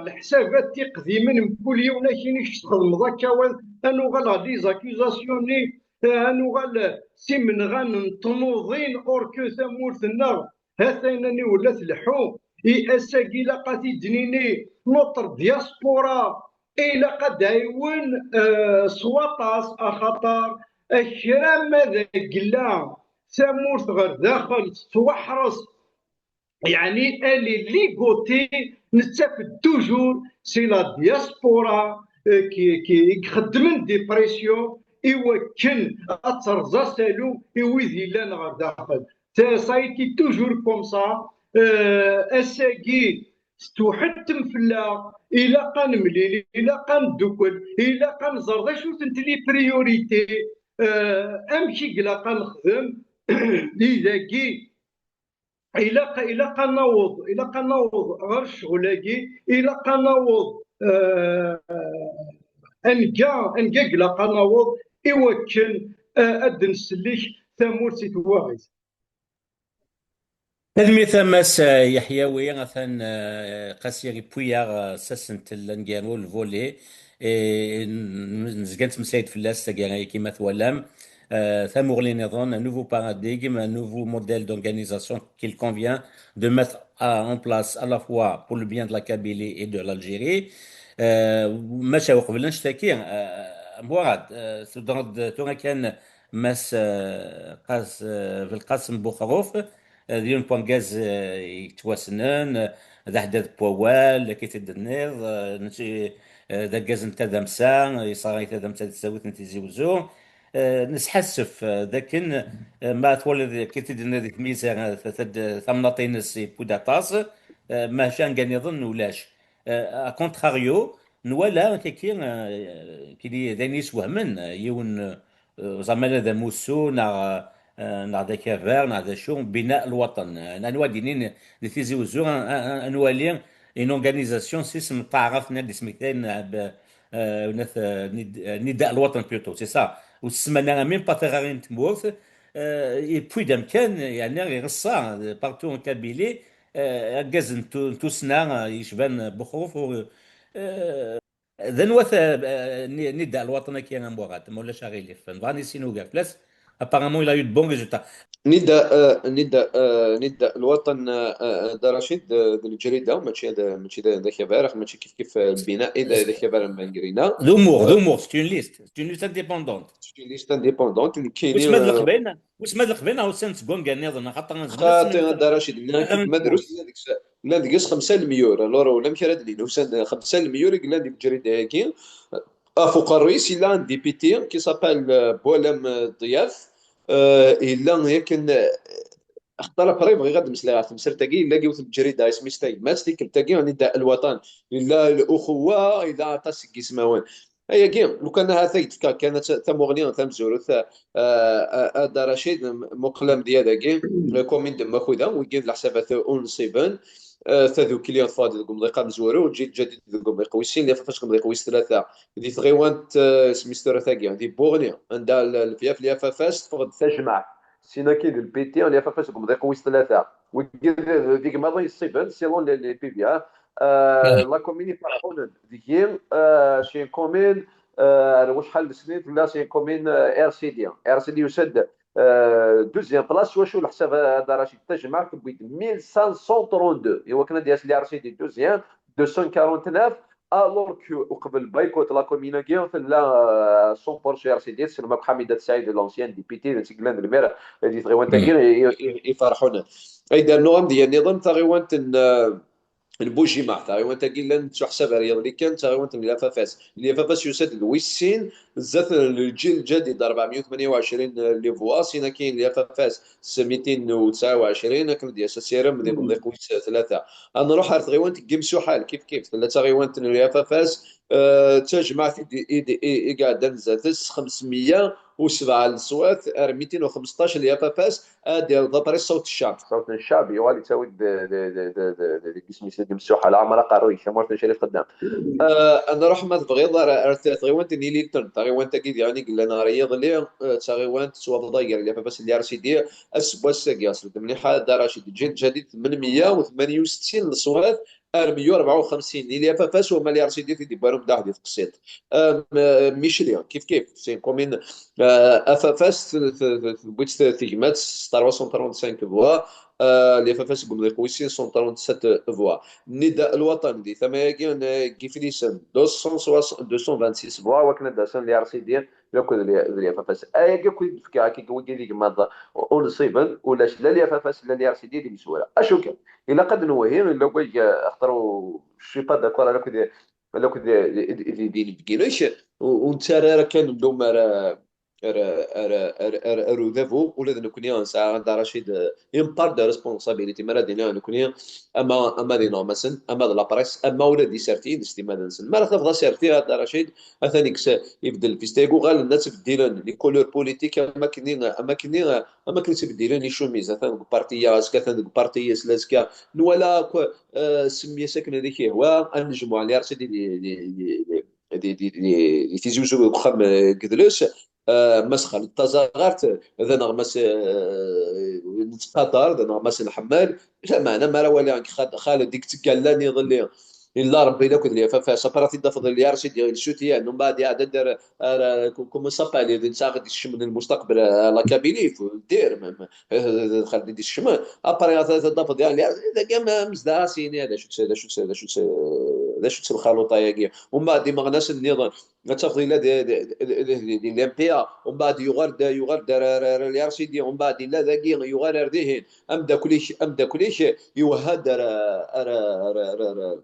leḥsabat tiqdimin, mkul yiwen akin i kečč txedmeḍ akka, ad nuɣal ɣer les accusations-nni, ad nuɣal s imenɣan n tnuḍin, or que tamurt-nneɣ ha-t-an aniwel la tleḥḥu. I ass-agi ilaq ad t-id-nini, notre diaspora ilaq ad d-ɛiwen s waṭas, axaṭer kra ma d agella tamurt ɣer daxel tettwaḥres, yeɛni elle est ligotée, nettaf-d toujours c'est la diaspora i ixeddmen des pressions i wakken ad terẓ asalu i wid yellan ɣer daxel. Ça a été toujours comme ça. Ass-agi tettwaḥettem fell-aɣ, ilaq ad nemlil, ilaq ad neddukel, ilaq ad nẓer d acu-tent les priorités, amek i ilaq ad nexdem. Idagi ilaq, ilaq ad naweḍ, ilaq ad naweḍ ɣer ccɣel-agi, ilaq ad naweḍ, ad nga, ad nga ilaq ad naweḍ i wakken ad d-nsellek tamurt si twaɣit. Tanemmirt a Mass Yeḥyawi, atan Qasi yewwi-yaɣ s asentel aneggaru, le volet, nezga nettmeslay-d fell-as taggara-agi, ma twalam, tamuɣli niḍen, un nouveau paradigme, un nouveau modèle d'organisation qu'il convient de mettre en place à la fois pour le bien de la Kabylie et de l'Algérie. Maca uqbel annect-agi, Murad, tudreḍ tura kan Mass Qas Belqasem Buxruf, d yiwen n urgaz yettwassnen, d aḥeddad n wawal, akka i t-id-tenniḍ, d argaz n tadamsa, yeṣɣer i tadamsa di tesdawit n Tizi Wezzu. Nesḥassef dakken ma twaliḍ, akka i t-id-tenniḍ, di tmizar, tamnaḍt-ines yewwi-d aṭas, maca anga niḍen ulac. A contrario, nwala kaki, kili d ayen yeswehmen, yiwen, ẓer ma d amussu neɣ, neɣ d akabar neɣ d acu, bina lwaṭen. Anwa d-yinin di Tizi Wezzu, a nwali une organisation s isem n taɛrabt-nni ad d-ismektayen, nida lwaṭen plutôt, c'est ça. Ur tsemman ara même pas tiɣri n tmurt, yewwi-d amkan, yeɛni ireṣṣa partout en Kabylie, argaz n tussna yecban Buxruf, ur, d anwa-t nida lwaṭen-agi, a Murad, ma ulac aɣilif? Nebɣa ad nissin ugar fell-as. Apparemment, il a eu de bons résultats. Nida, nida, nida lwaṭen, Dda Racid, d leǧrida, mačči d, mačči d akabar, mačči kif kif lbina, i d akabar n Mangrina. D umuɣ, d umuɣ, c'est une liste, c'est une liste indépendante. C'est une liste indépendante, nekkini. Wissen ma d leqbayel, wissen ma d leqbayel neɣ usan-d seg wanga nniḍen, axaṭer xaṭi, a Dda Racid, nniɣ-ak-id ma drus, llan deg-s, llan deg-s xemsa lemyur, alors ulamek ara d-nini, usan-d xemsa lemyur i yellan deg leǧrida-agi. Ɣef uqerruy-is yella un député qui s'appelle Boualem Ḍiyaf, yella yakan, axaṭer après bɣiɣ ad d-meslayeɣ ɣef temsalt-agi, yella yiwet n leǧrida isem-is Tagmat, tikkelt-agi, nida lwaṭen, yella l'Uxuwa, yella aṭas n yismawen. Ayagi, lukan ahat ad k-d-fkeɣ kan tamuɣli tamezwarut, a Dda Racid, muqel amedya dagi, commune de Makuda, wigi d leḥsabat ur nṣiben, tadukli teffeɣ-d deg umḍiq amezwaru, Lǧil Ǧadid deg umḍiq wis sin, Lyafafas deg umḍiq wis tlata, di tɣiwant, isem-is tura tagi, di Buɣni, anda Lyafafas teffeɣ-d tajmaɛt, sin-agi d lpiti, Lyafafas deg umḍiq wis tlata. Wigi d igmaḍ i yeṣṣiben, selon les, les P V A. La commune Iferḥunen, deg-i, c'est une commune, ar wacḥal n snin tella, c'est une commune R C D. R C D yusa-d deuxième place, s wacu leḥsab, a Dda Racid, tajmaɛt tewwi-d mille cinq cent trente-deux, i wakken ad d-yas le R C D deuxième, deux cent quarante-neuf, alors que uqbel boycott la commune-agi tella cent pour cent R C D, tessnem akk Ḥamida Saɛid, l'ancien député, d yellan d lmir di tɣiwant-agi, Iferḥunen. Ay d-rnuɣ amedya nniḍen, taɣiwant n n Bujimaɛ, taɣiwant-agi llan nettuḥsab ar yiḍelli kan d taɣiwant n Lyafafas. Lyafafas yusa-d d wis sin, zdat n lǧil ljadid, rebɛemya u tmenya u ɛecrin les voix, sin akin les F F S s mitin u tesɛa u ɛecrin, akken d-yas asirem d imḍiq wis tlata. Ad nruḥ ar tɣiwant n Yimsuḥal, kif kif, tella d taɣiwant n les F F S, eh, d tajmaɛt i d-, i d-, i, i iɛeddan zdat-s, xemsemya u sebɛa leṣwat ar mitin u xemseṭṭac les F F S, ad d-yerr d'après ṣṣawt n ccɛeb. Ṣṣawt n ccɛeb yuɣal yettawi-d d, d, d, d, d, deg isem-is n Yimsuḥal, Ɛmer Aqerruy, tamurt n Crif Xeddam. Eh, ad nruḥ, ma tebɣiḍ, ar, ar tɣiwant n Ililten. Taɣiwant-agi diɣen i yellan ɣer yiḍelli, eh, d taɣiwant tettwabḍa gar les F F S d l'R C D. Ass n wass-agi, as-d mliḥ a Dda Racid, lǧil ljadid, tmenmeyya u tmenya u settin leṣwat ar meyya u rebɛa u xemsin. Di les F F S, wama l'R C D i d-yewwan umdaḥ di teqsiṭ. Em, eh, Micli, kif kif, c'est une commune, eh, F F S t-, t-, t-, tewwi-tt t-, tegmat s trois cent trente-cinq voix, eh, les F F S deg umḍiq wis sin cent trente-sept voix. Nida Lwaṭan di tama-agi n, eh, Giflisen, deux cent soixante, deux cent vingt-six voix, wakken ad d-asen l'R C D akked les, d les F F S. Ayagi akk i d-fkiɣ, akka, wigi d igmaḍ ur nṣiben, ulac la les F F S, la l'R C D d imsura. Acu kan, ilaq ad nwehhi, illa wagi, axaṭer ur, je suis pas d'accord ara akked, ara akked d, d, d, d inebgi-inek, ur, ur nettarra ara kan llum ara, ara, ara, ara, ara, ara udabu, ula d nekkni nesɛa Dda Racid, eh, une part de responsabilité, mi ara d-iniɣ nekkni, ama, ama d ineɣmasen, ama d la presse, ama ula d isertiyen s timmad-nsen. Mi ara tafeḍ aserti, a Dda Racid, atan ikkes, ibeddel lpista-agi, uɣalen ad ttbeddilen les couleurs politiques, am akken, am akken, am akken ttbeddilen les chemises, atan deg parti-a, azekka atan deg parti-a, s lazekka, nwala akk, eh, semmi-as akken ad ak-yehwa, ad nejmuɛ l'R C D di, di, di, di, di, di, di, di Tizi Uzzu deg uxxam, eh, n yidles, eh, Mass Xaled Tazaɣart, d aneɣmas, eh, nettqadar, d aneɣmas nḥemmel. Lameɛna mi ara waliɣ Xaled i yettgallan iḍelli, illa Rebbi d akked les F F S, après ad t-id-tafeḍ l'R C D, il soutient, umbeɛd iɛedda-d ar, ar, comment s'appelle, d netta i d-isekcmen lmustaqbel, eh, la Kabylie, f-, dir, m-, m-, eh, Xaled i d-isekcmen. Après ad t-, ad t-tafeḍ, yeɛni, dagi am, am zdaɣ as-yini, d acu-tt, d acu-tt, d acu-tt, d acu-tt lxaluṭa-agi. Umbeɛd imeɣnasen nniḍen, ad tafeḍ illa di, di, di, di, di, di l'M P A, umbeɛd yuɣal-d, yuɣal-d ar, ar, ar l'R C D, umbeɛd illa dagi, yuɣal ar dihin, ameddakel-ik, ameddakel-ik iwehha-d ar, ar, ar, ar, ar, ar,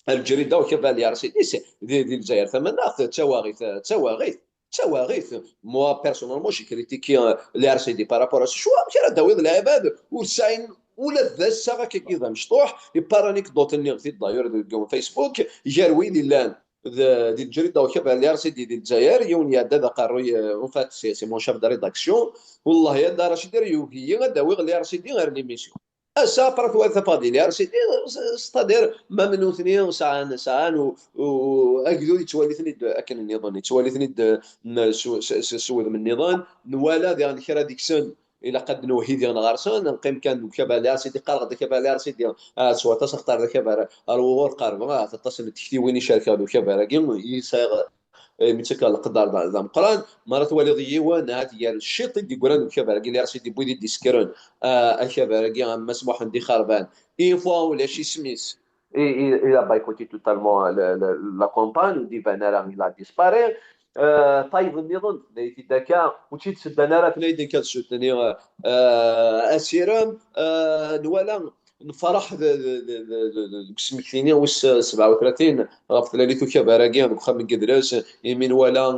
ar lǧrida ukabal l'R C D, di, di Lezzayer Tamaneɣt, d tawaɣit, d tawaɣit, d tawaɣit. Moi, personnellement, j'ai critiqué, euh, l'R C D par rapport à ce choix. Amek ara d-tawiḍ lɛibad ur sɛin ula d ass-a akka d amecṭuḥ, i par anecdote nniɣ t-id d'ailleurs deg Facebook, gar wid illan d, di lǧrida ukabal l'R C D di Lezzayer, yiwen iɛedda d aqerruy, euh, en fait, c'est, c'est mon chef de rédaction. Wallahi, a Dda Racid, ara yugi ad d-awiɣ l'R C D ar l'émission. Ass-a, après, twala tafeḍ di l'R C D, c'est-à-dire, ma nutni sɛan, sɛan u, u, agdud yettwali-ten-id akken nniḍen, yettwali-ten-id, n, s, s, s, s wudem nniḍen, nwala diɣen kra deg-sen, ilaq ad nwehhi diɣen ɣer-sen, neqqim kan deg ukabal l'R C D, qqareɣ-d akabal l'R C D, ah, s waṭas axaṭer d akabar ar wuɣur qerbeɣ, ah, aṭas n tektiwin i cerkeɣ d ukabar-agi, i sɛiɣ, eh, mi ttakeɣ leqder d, d ameqqran. Mi ara twaliḍ yiwen, ahat gar cciṭ i d-yeggran deg ukabar-agi, l'R C D, wid i d-isekren, ah, akabar-agi, am Mass Muḥend Ixerban. Une fois ulac isem-is, i, i, il a boycotté totalement la, la, la campagne, ur d-iban ara, il a disparu. Eh, tayeḍ nniḍen, tenna-yi-t-id akka, ur tt-id-tebban ara, tenna-yi-d nekk ad soutenir, eh, asirem, eh, nwala, nferreḥ d, d, deg usmekti-nni wis sebɛa u tlatin ɣef tlalit ukabar-agi deg uxxam n yidles, imi nwala,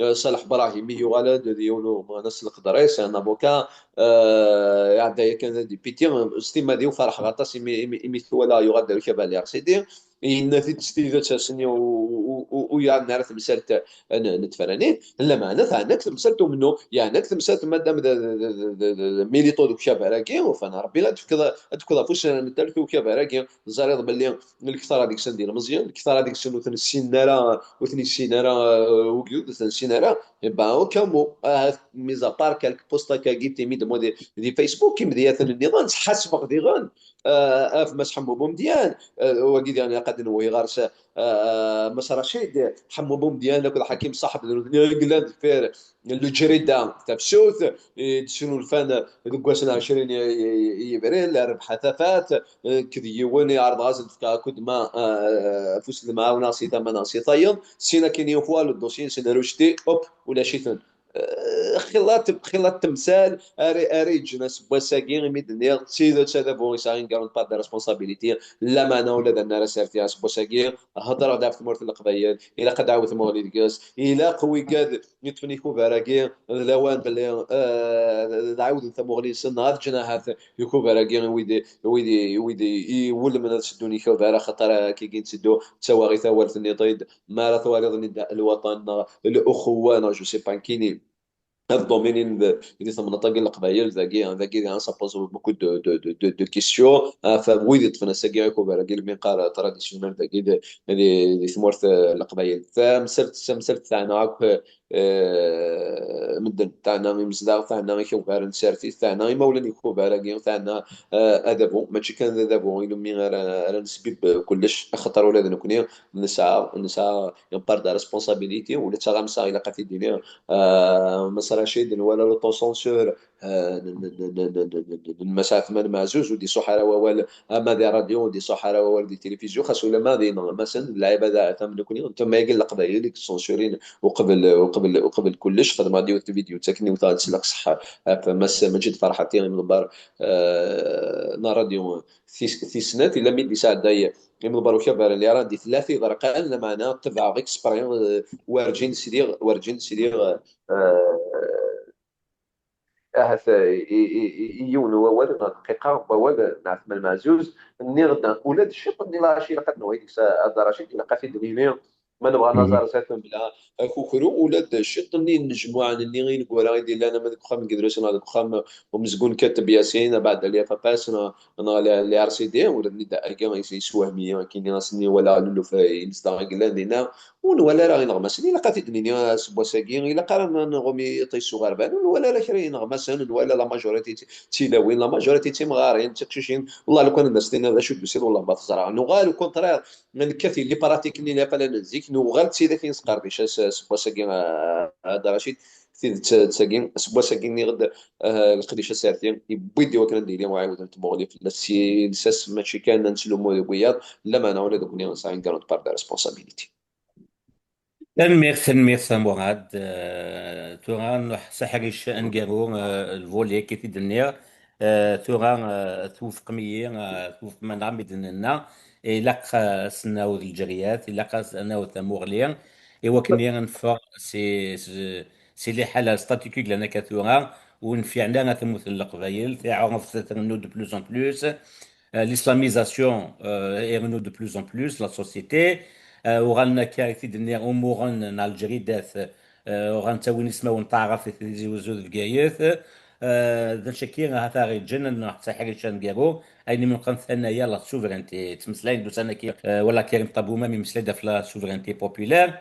eh, Ṣaleḥ Brahimi yuɣal-d d yiwen umeɣnas leqder-is, un avocat, eh, iɛedda yakan d adipiti, s timmad-iw ferḥeɣ aṭas imi, imi, imi t-walaɣ yuɣal-d ar ukabar l'R C D. Yenna-t-id s tidet ass-nni u, u, u, u yeɛni ara temsalt n, n tefranin. Lameɛna teɛna-k temsalt umennuɣ, yeɛna-k temsalt madam d, d, d, d, d, d militant deg ukabar-agi, ufan Rebbi ad tefkeḍ, ad tefkeḍ afus n talwit i ukabar-agi. Teẓriḍ belli lektar-a deg-sen d ilmeẓyen, lektar-a deg-sen ur ten-ssinen ara, ur ten-yessin ara, eh, ugdud, ur ten-ssinen ara. Eh ben, au cas où, ahat, mis à part quelques posts akka n timid, moi, di, di Facebook, imedyaten nniḍen, ttḥasbeɣ diɣen, eh, ɣef Mass Ḥemmu Bumedyan, eh, wagi diɣen ilaq ad nwehhi ɣer-s, eh, Mass Racid, Ḥemmu Bumedyan akked Ḥakim Ṣaḥeb, d nutni i yellan deffir leǧrida Tafsut, i d-snulfan deg wass n ɛecrin i, i, i Yebrir, Rebḥa Tafat, eh, nekk d yiwen i ɛerḍeɣ ad sen-d-fkeɣ akudma, eh, afus n lemɛawna si tama neɣ si tayeḍ, sin akin une fois le dossier-nsen rejeté, hop, ulac-iten. Eh, xilat xilat temsal ara ara yeǧǧen aseggas-agi, imi d-nniɣ d tidet adabu yesɛa une grande part de responsabilité. Lameɛna ula d annar aserti aseggas-agi, heddreɣ-d ɣef tmurt n Leqbayel, ilaq ad d-ɛawed tmuɣli deg-s, ilaq wigad yeṭṭfen ikubar-agi d lawan belli, eh, d ɛawden tamuɣli-nsen, neɣ ad ǧǧen ahat ikubar-agi i wid, i wid, i wid iwulmen ad seddun ikubar, axaṭer akkagi i netteddu d tawaɣit awal tenniḍ-id, mi ara twaliḍ nida lwaṭan neɣ lexuwa neɣ je sais pas nekkini ad dominin di temnaḍt-agi n Leqbayel, dagi, dagi, ça pose beaucoup de, de, de, de, de questions. Ɣef wid yeṭṭfen ass-agi ikubar-agi, lmi qqar traditionnel dagi di, di, di tmurt, eh, n Leqbayel. Tamsalt, tamsalt teɛna akk, eh, medden, teɛna imezdaɣ, teɛna ikubar n tsertit, teɛna imawlan n ikubar-agi, teɛna, eh, adabu, mačči kan d adabu, ilummi ara, ara nesbib kullec, axaṭer ula d nekkni nesɛa, nesɛa une part de responsabilité, ula d taɣamsa ilaq ad t-id-iniɣ, eh, Mass Racid, nwala l'autocensure, eh, n, n, n, n, n, n, n Mass Ɛetman Meɛzuz, ur d-iṣuḥ ara wawal ama di ṛṛadyu, ur d-iṣuḥ ara wawal di tilifizyu, xas ulamma d ineɣmasen, d lɛibada tam nekkni, netta ma yagi n Leqbayel i yessensurin uqbel, uqbel, uqbel kullec, xedmeɣ-d yiwet n vidéo d takken wteɣ-d s lqesḥ ɣef Mass Maǧid Ferḥat, imḍebber, eh, n ṛṛadyu tis, tis snat, illa mi d-isɛedday imḍebber ukabar n l'Iran di tlata iḍerqan, lameɛna tebɛeɣ exprès, eh, werǧin sliɣ, werǧin sliɣ, eh, ahat, eh, i, i, i, i yiwen n wawal neɣ dqiqa n wawal n Ɛetman Meɛzuz, nniɣ-d ula d ciṭ-nni lɣaci ilaq ad nwali deg-s, a Dda Racid, ilaq ad t-id-nini, ma nebɣa ad naẓar s at mebla akukru, ula d ciṭ-nni n nnejmuɛ-nni ineggura i d-illan ama deg uxxam n Yidrusen neɣ deg uxxam umezgun Kateb Yasin, abeɛda Lyafapas, neɣ, neɣ le, le R C D, ula d nida-agi yeswehmi-yi, akken ass-nni walaɣ luluf imezdaɣ i yellan dinna, ur nwala ara ineɣmasen. Ilaq ad t-id-nini aseggas-agi, ilaq ara n-, nɣum iṭij s uɣerbal, ur nwala ara kra ineɣmasen, ur nwala la majorité d tilawin, la majorité d timɣarin, d tiqcicin, wallah lukan ad as-tiniḍ d acu d-tusiḍ, wallah ma teẓra. Nuɣal au contraire, nekkat les pratiques-nni n lafala n zik, nuɣal d tidak i nesqerdic as-, aseggas-agi, a, a Dda Racid, tidet d tagi, aseggas-agi nniɣ-d, ah, leqdic aserti, yewwi-d i wakken ad d-yili uɛiwed n tmuɣli fell-as si lsas, mačči kan ad nettlumu deg wiyaḍ, lameɛna ula d nekkni nesɛa une grande part de responsabilité. Tanemmirt, tanemmirt a Murad. Eh, tura nruḥ s aḥric aneggaru, eh, le volet i t-id-nniɣ. Eh, tura, eh, twufqem-iyi, eh, twufqem-aneɣ mi d-nenna, ilaq, eh, ad s-naweḍ lǧerriyat, ilaq ad s-naweḍ tamuɣli, i wakken ad neffeɣ si, si, si liḥala, statut i yellan akka tura, ur nfiɛen ara tamurt n Leqbayel, taɛrabt trennu de plus en plus, eh, l'islamisation, eh, irennu de plus en plus la société, eh, uɣalen akka i t-id-nniɣ umuren n lǧeridat, eh, uɣalen ttawin ismawen n taɛrabt i Tizi Wezzu d Bgayet, eh, d acu-agi ahat ara yeǧǧen ad nruḥ s aḥric aneggaru, ayen imenqen tanaya la souveraineté. Ttmeslayen-d ussan-agi, eh, wala Karim Ṭabuma mi yemmeslay-d ɣef la souveraineté populaire,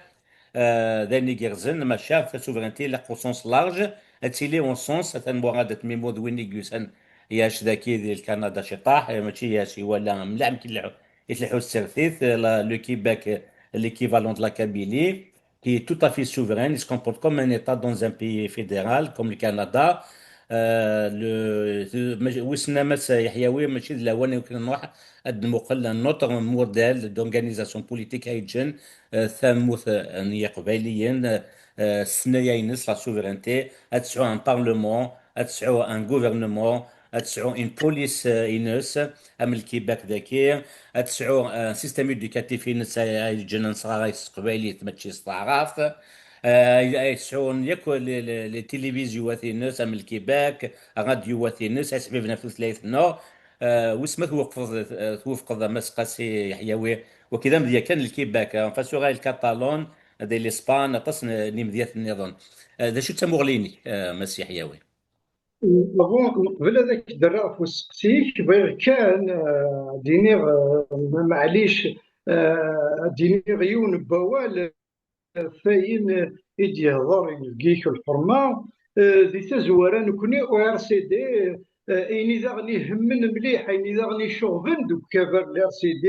eh, d ayen igerrzen, maca la souveraineté ilaq au sens large, ad tili au sens, atan Murad At Mimud d win i yusan iɛac daki di Lkanada ciṭaḥ, eh, mačči iɛac, iwala mliḥ amek i tleḥḥu, i tleḥḥu tsertit, eh, la, le Québec, eh, l'équivalent de la Kabylie, qui est tout à fait souverain, il se comporte comme un État dans un pays fédéral, comme le Canada. Euh, le, le, ma-, wissen ma Mass Yeḥyawi, mačči d lawan i wakken nruḥ ad nmuqel un autre modèle d'organisation politique ay yeǧǧen, euh, tamurt, euh, n Yiqbayliyen, euh, s tnaya-ines, la souveraineté, ad tesɛu un parlement, ad tesɛu un gouvernement, ad tesɛu une police, euh, ines, am le Québec daki, ad tesɛu, euh, un système éducatif ines ay, ay yeǧǧen ad nesɣaray s teqbaylit, mačči s taɛrabt. Euh, ay, ay tesɛu yakk les, les, les télévisions-at-ines, am le Québec, ṛṛadyu-at-ines, ay sbibben ɣef tutlayt-nneɣ. Euh, wis ma twufqeḍ, euh, twufqeḍ a Mass Qasi Yeḥyawi, wagi d amedya kan n le Québec, hein, face au rail catalan, d l'Espagne, aṭas n, n imedyaten nniḍen. Euh, d acu d tamuɣli-inek, euh, Mass Yeḥyawi? Bon, qbel ad ak-d-rreɣ ɣef usteqsi-k, bɣiɣ kan, eh, ad d-iniɣ, eh, ma-, maɛlic, eh, ad d-iniɣ yiwen n wawal, eh, ɣef wayen i d-yehḍer inebgi-k lḥerma, eh, di tazwara nekkni au R C D, eh, ayen i d aɣen ihemmen mliḥ, ayen i d aɣen iceɣben deg ukabar n R C D,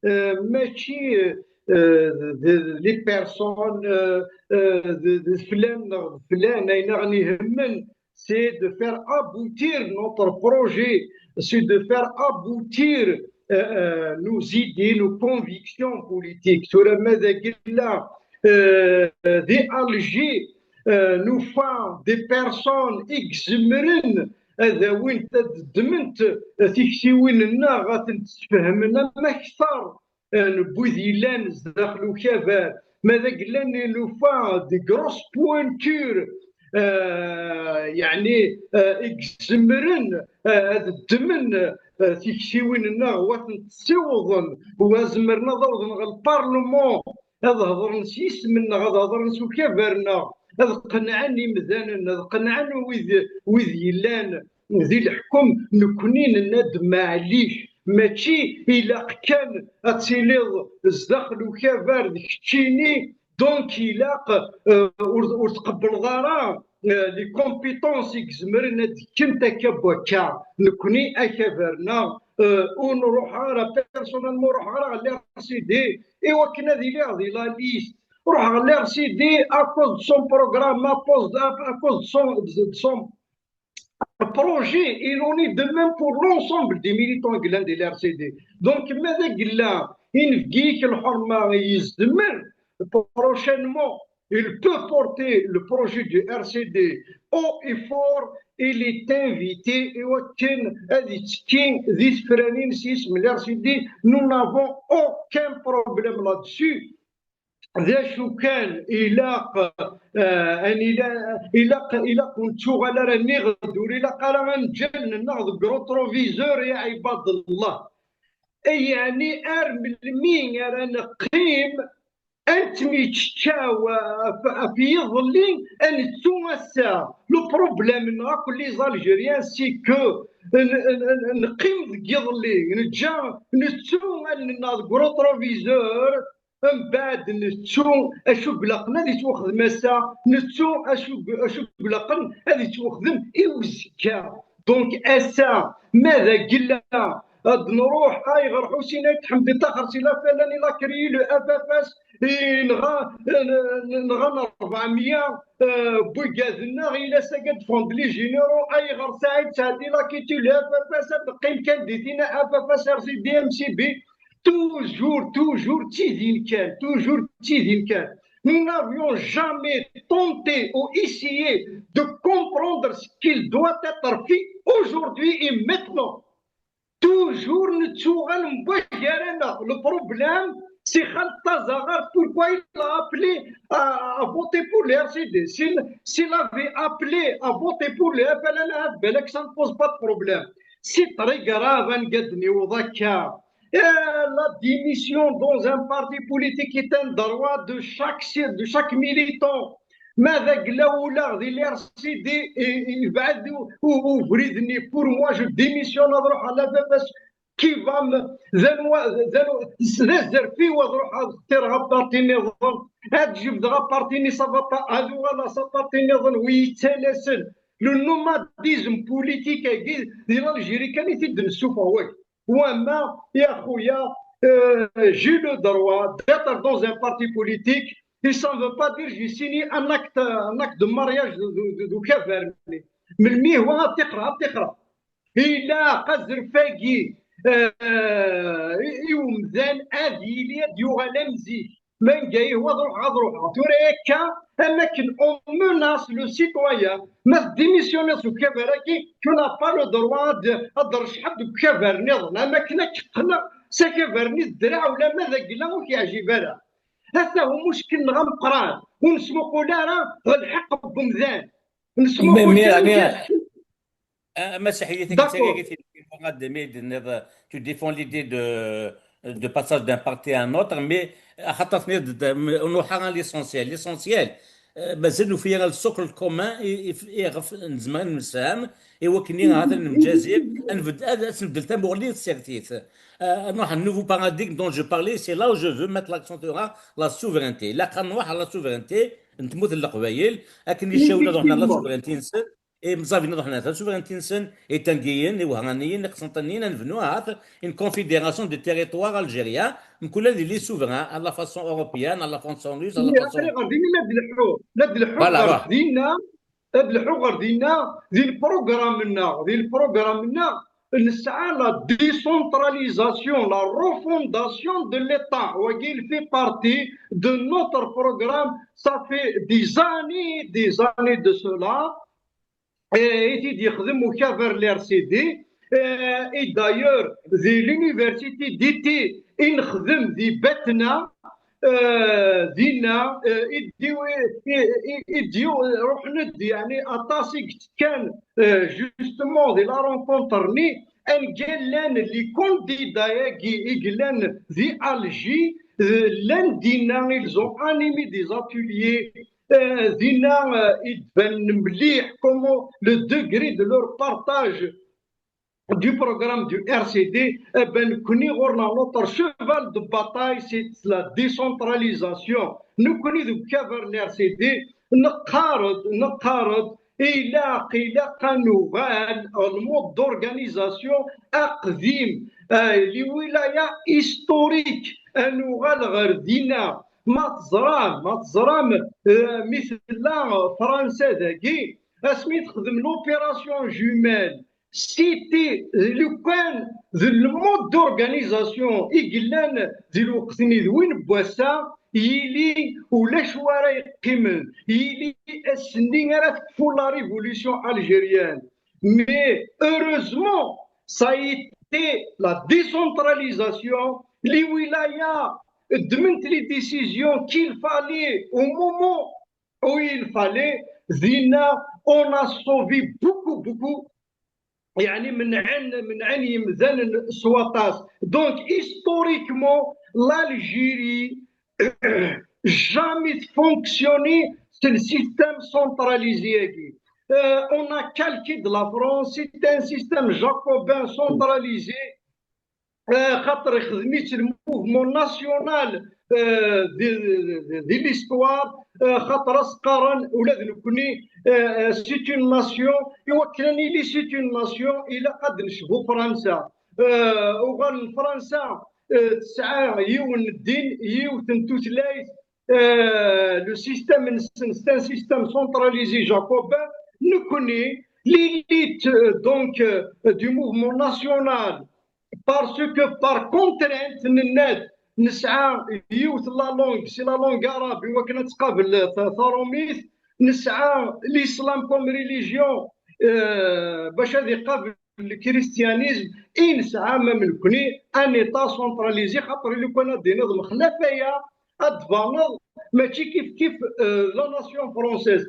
eh, mačči, eh, d, d, les personnes, eh, eh, d, d flan neɣ d flan, ayen aɣen ihemmen, c'est de faire aboutir notre projet, c'est de faire aboutir, euh, euh, nos idées, nos convictions politiques. Tura ma d agella, euh, di Alger, eh, nufa des personnes i izemren ad awint, ad ddment, eh, tiktiwin-nneɣ, ad tent-sfehmen am akteṛ, eh, n wid yellan zdaxel ukabar. Ma d aglan i nufa des grosses pointures, eh, yeɛni, eh, i izemren, eh, ad ddmen, eh, tiktiwin-nneɣ, u ad tent-ssiwḍen, u ad zemren ad awḍen ɣer lparlement, ad hedṛen s yisem-nneɣ, ad hedṛen s ukabar-nneɣ, ad qenɛen imdanen, ad qenɛen wid, wid yellan di leḥkem. Nekni nenna-d, maɛlic, mačči ilaq kan ad tiliḍ zdaxel ukabar d keččini, donc ilaq, euh, ur, ur tqebbleḍ ara, euh, les compétences i izemren ad d-kkent akka n wakka. Nekni akabar-nneɣ, euh, ur nruḥ ara, personnellement, ur ruḥeɣ ara ɣer l'R C D i wakken ad iliɣ di la liste. Ruḥeɣ ɣer l'R C D à cause de son programme, à cause de, à cause de son, de, de son projet, il en est de même pour l'ensemble des militants i yellan di l'R C D. Donc, ma d agella i nebgi-k lḥerma, yezmer prochainement, il peut porter le projet du R C D haut et fort, il est invité i wakken ad yettekki di tefranin s yisem n l'R C D. Nous n'avons aucun problème là-dessus. D acu kan, ilaq, eh, ad nila-, ilaq, ilaq ur nettuɣal ara, nniɣ-d, ur ilaq ara ad neǧǧ allen-nneɣ deg rétroviseur, ya ibad Allah. Yeɛni ar melmi ara neqqim ad nettemyeččaw ɣef, ɣef yiḍelli, ad nettu ass-a? Le problème-nneɣ akk, les Algériens, c'est que n-, n-, n-, neqqim deg yiḍelli, neǧǧa, nettu allen-nneɣ deg rétroviseur, mbeɛd nettu acu ilaqen ad yettwaxdem ass-a, nettu acu, acu ilaqen ad yettwaxdem i uzekka. Donc ass-a, ma d agella ad nruḥ, ayɣer Ḥusin Ayt Ḥemdi Ṭaxer si Lafalan il a créé le F F S, yenɣa, nɣan rebɛemya, euh, n wigaden-nneɣ, il a défendu les généraux, ayɣer Saïd Saɛdi il a quitté le F F S, ad neqqim kan di tina, F F S, R C D, M C B, toujours, toujours d tidin kan, toujours d tidin kan. Nous n'avions jamais tenté ou essayé de comprendre ce qu'il doit être fait aujourd'hui et maintenant. Toujours nettuɣal n wagar-aneɣ. Le problème, c'est Khaled Tazaɣart, pourquoi il a appelé à, à voter pour le R C D? S'il, s'il avait appelé à voter pour le F L N, balak, ça ne pose pas de problème. C'est très grave, ad nniɣ-d akka. Euh, la démission dans un parti politique est un droit de chaque, de chaque militant. Ma d agella ulaɣ di l'R C D, i, i, yebɛed u-, u-, ubrid-nni, pour moi, je démissionne, ad ruḥeɣ à la F F S, qui va me, d anwa, d anwa, d azerfi-w ad ruḥeɣ ad xtireɣ aparti nniḍen, ad jebdeɣ aparti-nni, ça va pas, ad uɣaleɣ s aparti nniḍen, wi yettalasen. Le nomadisme politique-agi di l'Algérie kan i t-id-nessufeɣ wagi. Wama, ya xuya, euh, j'ai le droit d'être dans un parti politique, et ça ne veut pas dire j'ai signé un acte, un acte de mariage de, de, de, de ukabar-nni. Melmi yehwa ad t-iqra, ad t-iqra. Ilaq azref-agi, euh, i, i umdan ad yili, ad yuɣal am zik. Ma nga yehwa ad ruḥeɣ, ad ruḥeɣ. Tura akka, am akken on menace le citoyen, ma tdémissionniḍ seg ukabar-agi, tu n'as pas le droit ad, ad d-tṛeccḥeḍ deg ukabar nniḍen, am akken ad k-qqneɣ s akabar-nni d ddreɛ, ulamma d agella ur k-yeɛjib ara. Ata umuckel-nneɣ ameqqran, ur nesmuqul ara ɣer lḥeqq n umdan. Nesmuqul kan. Ah, ma saḥiyit. D'accord. Akken d tagi i d-tenniḍ, tu défends l'idée de, de passage d'un parti à un autre, mais axaṭer tenniḍ-d, ur nruḥ ara à l'essentiel. L'essentiel, euh, mazal nufi ara le socle commun i, i, iɣef nezmer ad nemsefham, i wakken ahat ad nemjazi, ad nbed-, ad, ad s-nbeddel tamuɣli n tsertit. Euh, ad nruḥ à un nouveau paradigme dont je parlais, c'est là où je veux mettre l'accent sur la souveraineté. Ilaq ad nruḥ ɣer la souveraineté n tmurt n Leqbayel, akken icawlen ad ruḥen ɣer la souveraineté-nsen. Imẓabiyen ad ruḥen ɣer la souveraineté-nsen, Itangiyen, Iwehṛaniyen, Iqsenṭiniyen, ad nebnu ahat une confédération de territoire algérien, mkul ad yili souverain, à la façon européenne, à la façon russe, à la façon. Aql-i ɣer dinna la d-leḥḥuɣ, la d-leḥḥuɣ ɣer dinna, la d-leḥḥuɣ ɣer dinna, di lprogram-nneɣ, di lprogram-nneɣ, nesɛa la décentralisation, la refondation de l'État. Wagi, il fait partie de notre programme. Ça fait des années, des années de cela. Eh, i t-id-yexdem ukabar n l'R C D. Eh, et d'ailleurs, di l'université d'été i nexdem di Batna, eh, dinna, eh, i d-, i, i, i, i d-, ruḥen-d, yeɛni, aṭas i yettekkan, eh, justement, di la rencontre-nni, anga llan les candidats-agi i yellan di Alger, eh, llan dinna, ils ont animé des ateliers, eh, dinna, eh, i d-banen mliḥ comment le degré de leur partage du programme du R C D, eh ben, nekkni ɣur-neɣ notre cheval de bataille, c'est la décentralisation. Nekkni deg ukabar n l'R C D, neqqar-d, neqqar-d, ilaq, ilaq ad nuɣal ɣer le mode d'organisation aqdim, eh, les wilayas historiques, ad nuɣal ɣer dinna. Ma teẓram, ma teẓram, eh, mi tella Fransa dagi, asmi texdem l'opération jumelle, c'était, lukan d le mode d'organisation i yellan di lweqt-nni d win n wass-a, yili ulac wara yeqqimen, yili ass-nni ara tekfu la révolution algérienne. Mais heureusement, ça a été la décentralisation, les wilayas ddment les décisions qu'il fallait au moment où il fallait, dinna, on a sauvé beaucoup, beaucoup, yeɛni, menɛen, menɛen yemdanen s waṭas. Donc, historiquement, l'Algérie jamais fonctionné, c'est le système centralisé. Euh, on a calqué de la France, c'est un système jacobin centralisé. Eh, xaṭer ixdem-itt le mouvement national, eh, di, di, di l'histoire, eh, xaṭer as-qqaren ula d nekkni, eh, eh, c'est une nation, i wakken ad nili c'est une nation, ilaq ad necbu Fransa. Eh, uɣalen Fransa, eh, tesɛa yiwen n ddin, yiwet n tutlayt, eh, le système-nsen, c'est un système centralisé jacobin. Nekkni, l'élite, eh, donc, eh, du mouvement national, parce que par contrainte, nenna-d, nesɛa yiwet la langue, c'est la langue arabe, i wakken ad tqabel ta-, taṛumit, nesɛa l'islam comme religion, eh, bac ad iqabel le christianisme, i nesɛa même nekkni un État centralisé, xaṭer lukan ad d-tiniḍ mexlaf aya, ad d-tbaneḍ mačči kif kif, eh, la nation française.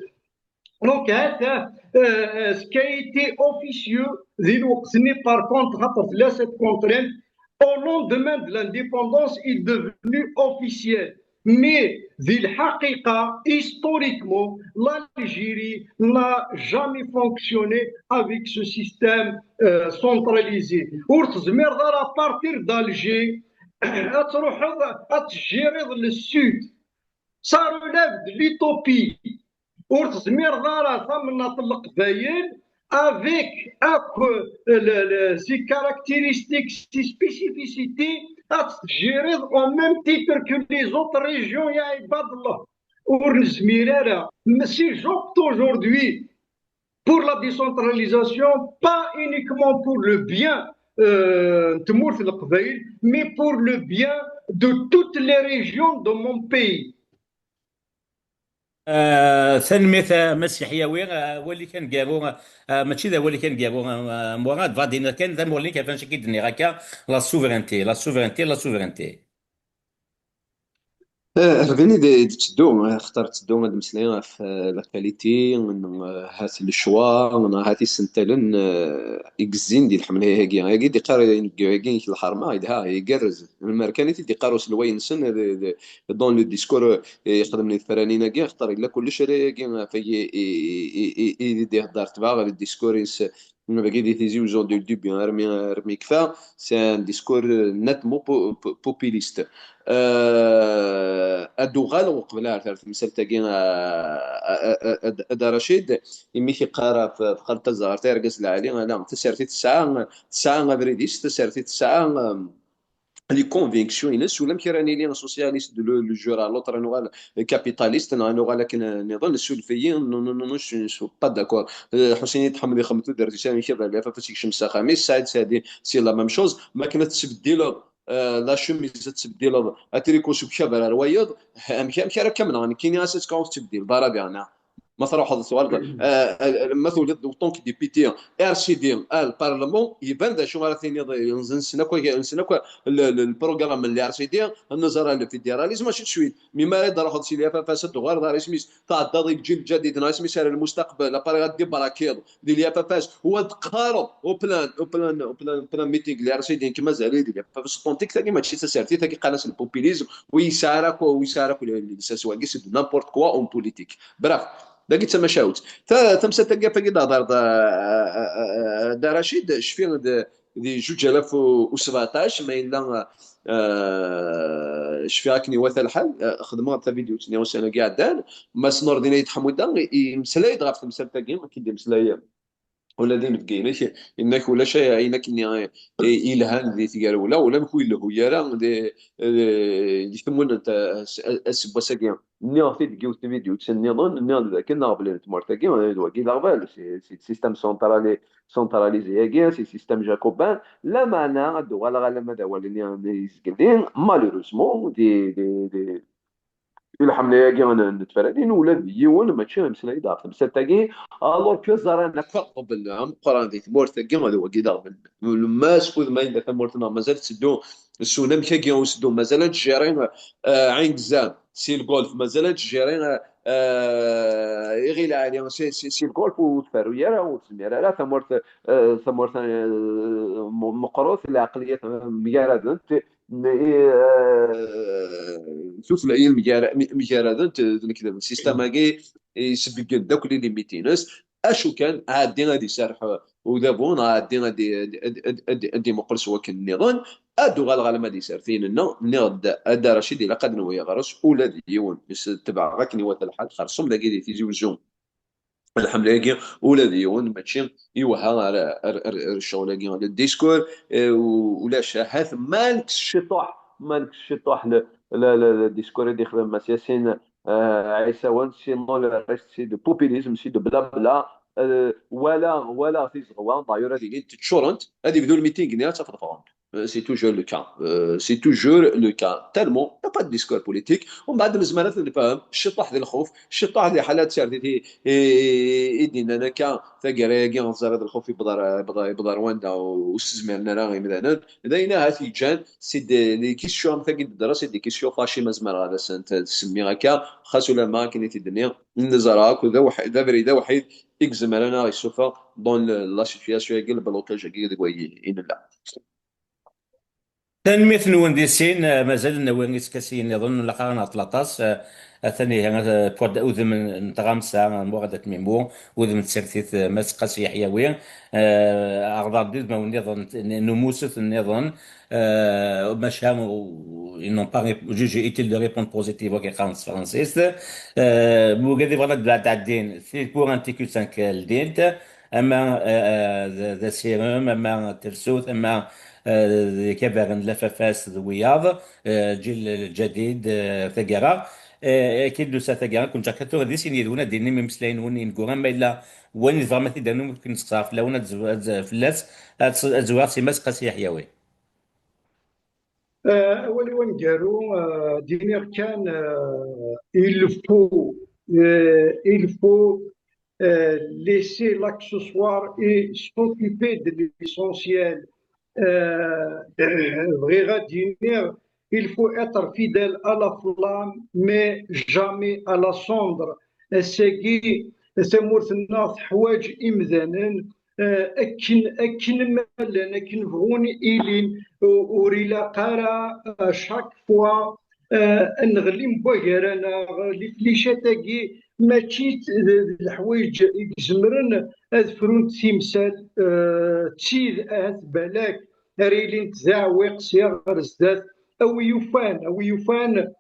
Donc, euh, euh, ce qui a été officieux, di lweqt-nni, par contre, xaṭer tella cette contrainte, au lendemain de l'indépendance, est devenu officiel. Mais, di lḥaqiqa, historiquement, l'Algérie n'a jamais fonctionné avec ce système, euh, centralisé. Ur tezmireḍ ara à partir d'Alger, ad truḥeḍ, ad tgiriḍ le sud. Ça relève de l'utopie. Ur tezmireḍ ara tamnaḍt n Leqbayel avec akk le, le, ses caractéristiques, ses spécificités, ad tgiriḍ au même titre que les autres régions, ya ibad Allah. Ur nezmir ara. Mais si j'opte aujourd'hui pour la décentralisation, pas uniquement pour le bien, euh, n tmurt n Leqbayel, mais pour le bien de toutes les régions de mon pays. Ah, tanemmirt a Mass Yeḥyawi. Ah, awal-ik aneggaru, ah, mačči d awal-ik aneggaru, ah, ah, Murad, bɣiɣ ad d-iniɣ kan tamuɣli-k ɣef wanect akka i d-nniɣ akka, la souveraineté, la souveraineté, la souveraineté. Eh, ar din i d-, i d-tteddu, eh, xaṭer tteddu ad d-meslayeɣ ɣef, eh, la qualité n, eh, hat le choix, neɣ hat isentalen, eh, i yezzin di lḥemla-agi. Agi d-iqqar inebgi-agi n lḥerma, yelha, igerrez. Lemmer kan i t-id-iqqar uselway-nsen, eh, d, d, dans le discours, eh, ixedmen i tefranin-agi, xaṭer yella kullec ara yagi, ɣef ay i, i, i, i, i d-ihedder tbeɛ ɣer le discours-ines, dagi di Tizi Uzzu, du début armi, armi yekfa, c'est un discours nettement po-, po-, populiste. Euh, ad uɣaleɣ uqbel ar, ar temsalt-agi, a, a, a, a, a Dda Racid, imi t-iqqar ɣef, ɣef Xaled Tazeɣart, argaz lɛali, ala, tasertit tesɛa, tesɛa abrid-is, tasertit tesɛa, um, les convictions-ines, ulamek ara nili socialiste de le, le jour à l'autre, ad nuɣal capitaliste, neɣ ad nuɣal akken nniḍen, ssuref-iyi, non, non, non, non, je ne suis pas d'accord. Euh, Ḥusin Ayt Ḥmed ixdem tudert-is, amek ad, lafaf ad s-yekcem s axxam-is, Saɛid Saɛdi, c'est la même chose, ma akken ad tettbeddileḍ, euh, la chemise ad tettbeddileḍ, atriku seg ukabar ar wayeḍ, amek, amek ara kem-nɣen, nekkini as ad tkun tettbeddil, ḍarabi, neɣ ma truḥeḍ tuɣaleḍ, euh, euh, ma tuliḍ en tant que député R C D ar le Parlement, iban d acu ara tiniḍ, nessen akk, nessen akk le, le, le programme n le R C D, neẓra le fédéralisme, ainsi de suite. Mi ma ara d-truḥeḍ si le F F S, ad d-tuɣaleḍ ar isem-is, tɛeddaḍ i lǧil lǧadid, neɣ isem-is ar lmustaqbel, après ad d-ibrakiḍ di le F F S, u ad d-teqqareḍ au plein, au plein, au plein, au plein meeting le R C D, nekk mazal-iyi di le F F S authentique, tagi mačči d tasertit, tagi qqaren-as le populisme, ur yesɛi ara akk, ur yesɛi ara akk le, le, le sens-agi, c'est de n'importe quoi en politique. Bref, dagi d tamacahut. Ta-, tamsalt-agi, ɣef wagi d-hḍereḍ, a, a, a, a, Dda Racid, cfiɣ d, di juǧ alaf u sbeɛṭac, ma yella, a, cfiɣ akken iwata lḥal, a, xedmeɣ-d tavidyut-nni ussan-agi iɛeddan, Mass Nurdin Ayt Ḥmuda i, i yemmeslay-d ɣef temsalt-agi, akken d-imeslay ula d inebgi-inek, yenna-k ulac ay-, ayen akken i, i, ilhan di tgerwla, ulamek ur ilehu ara di, di, di tmunent as-, aseggas-agi. Nniɣ-t-id deg yiwet n tvidyut nniḍen, nniɣ-d dakken aɣbel n tmurt-agi, d wagi d aɣbel, si, si système centrali-, centralisé-agi, si système jacobin, lameɛna ad d-uɣaleɣ alamma d awal-nni n yizgeli, malheureusement, di, di, di, di lḥemla-agi n, n tferradin, ula d yiwen mačči imeslay-d ɣef temsalt-agi, alors que ẓran akk aɣbel ameqqran di tmurt-agi, d wagi d aɣbel. Mass Udem, ma yella tamurt-nneɣ mazal tetteddu s unamek-agi useddu, mazal ad tjiri, euh, Ɛin Gzam si lgolf, mazal ad tjiri, euh, Iɣil Ɛli si, si, si lgolf, ur tferru ara, ur tezmir ara tamurt, euh, tamurt, euh, mu-, meqqret, lɛeqliyat mgaradent, n-, i, eh, tutlayin mgara-, mi-, mgaradent d lekdeb. Sistem-agi isbeggen-d akk les limites-ines. Acu kan, ɛeddi ad iserreḥ udabu, neɣ ɛeddi ad i-, ad, ad, ad, ad imuqel s wakken nniḍen, ad uɣaleɣ alamma d isertiyen-nneɣ, nniɣ-d a Dda Racid, ilaq ad newwi ɣer-s ula d yiwen. Is-, tebɛeɣ akken iwata lḥal, xerṣum dagi di Tizi Uzzu. Lḥemla-agi ula d yiwen mačči iwehha ar, ar, ar, ar ccɣel-agi. Le discours, eh, u-, ulac ahat ma nekkes ciṭuḥ, ma nekkes ciṭuḥ le, le, le, le discours i d-ixdem Mass Yasin, eh, Ɛisawan, sinon le reste c'est de populisme, c'est de blabla, eh, wala, wala tizeɣwa, d'ailleurs ad ilint ččurent, ad ibdu lmiting-nni ad tafeḍ ffɣen. Euh, c'est toujours le cas. Euh, c'est toujours le cas. Tellement, il n'y a pas de discours politique. ومن بعد نزمر نفهم الشطح ذي الخوف، الشطح ذي حالات سير ذي، إيه، إيه، إيه، دينا نكا، ثقريقي نزار هذا الخوف يبضر، يبضر، يبضر واندا وسزمير نرى غيمدانا. داينا هاتي جان، c'est des, des questions، ثقي الدراسة، des questions فاشي مزمر هذا سنت، سمي هكا، خاصو لما كني في الدنيا، نزار هاكو ذا وحيد، ذا بريد، ذا وحيد، إكزمر أنا يسوفا، dans la situation، يقل بلوكاج، يقل دقوي، إن لا. Tanemmirt-nwen di sin, eh, mazal nawi iskasiyen nniḍen, ur nlaq ara nɛeṭṭel aṭas, eh, atan ihi, eh, pour udem n, n tɣamsa, n Muɣad At Mimu, udem n tsertit, eh, Mass Qasi Yeḥyawi, eh, aɣḍar d udmawen nniḍen, n, n umusut nniḍen, eh, maca, u-, ils n'ont pas rép-, jugé utile de répondre positif, akken qqaren s tefransist. Eh, mugad ibɣan ad d-ɛeddin, c'est pour un T Q cinq ldint, ama, eh, eh, d, d asirem, ama d tefsut, ama, eh, d ikabaren n lafafas d wiyaḍ, eh, lǧil lǧadid, eh, taggara. Eh, akken d-tusa taggara, kun ǧakat tura di sin yid-wen ad d-tinim imeslayen-nwen ineggura, ma yella wayen i tebɣam ad t-id-ternum, akken nesqeṣṣer fell-awen, ad tz-, ad tz-, fell-as, ad, ad zwireɣ si Mass Qasi Yeḥyawi. Euh, awal-iw aneggaru, euh, d-iniɣ kan, euh, il faut, euh, il faut, euh, laisser l'accessoire et s'occuper de l'essentiel. Euh, bɣiɣ ad d-iniɣ, il faut être fidèle à la flamme, mais jamais à la cendre. Ass-agi, tamurt-nneɣ teḥwaǧ imdanen, eh, akken, akken ma llan, akken bɣun ilin, u-, ur ilaq ara, eh, chaque fois, eh, ad neɣli mwagar-aneɣ. Liflicat-agi mačči d, d, d leḥwayeǧ i izemren ad frunt timsal, eh, d tid ahat balak ara ilint d aɛewwiq sya ɣer zdat. A wi yufan, a wi yufan,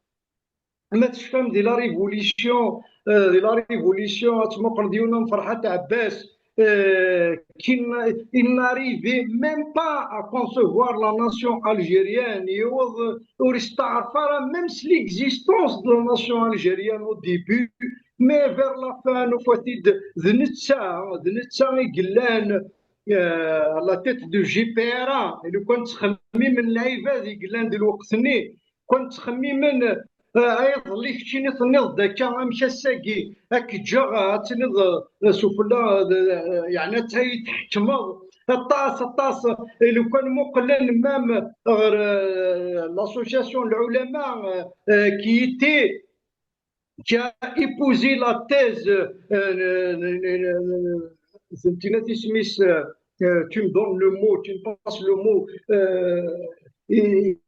ma tecfam di la révolution, eh, di la révolution, ad tmuqleḍ yiwen am Ferḥat Ɛebbas, euh, qui n'a- il n'arrivait même pas à concevoir la nation algérienne, yiweḍ ur isteɛref ara même s l'existence de la nation algérienne au début, mais vers la fin, nufa-t-id d netta, d netta i yellan, euh, à la tête du G P R A. Et lukan ttxemmimen lɛibad i yellan di lweqt-nni, lukan ttxemmimen, euh, ay iḍelli keččini tenniḍ-d akka, amek ass-agi ad k-ǧǧeɣ ad tiliḍ, euh, sufella, euh, yeɛni ad tḥekmeḍ aṭas, aṭas. Et lukan muqlen même ɣer, euh, l'association n lɛulama, euh, euh, qui était, qui a épousé la thèse, euh, euh, euh, euh, euh, euh, tu me donnes le mot, tu me passes le mot, euh, et,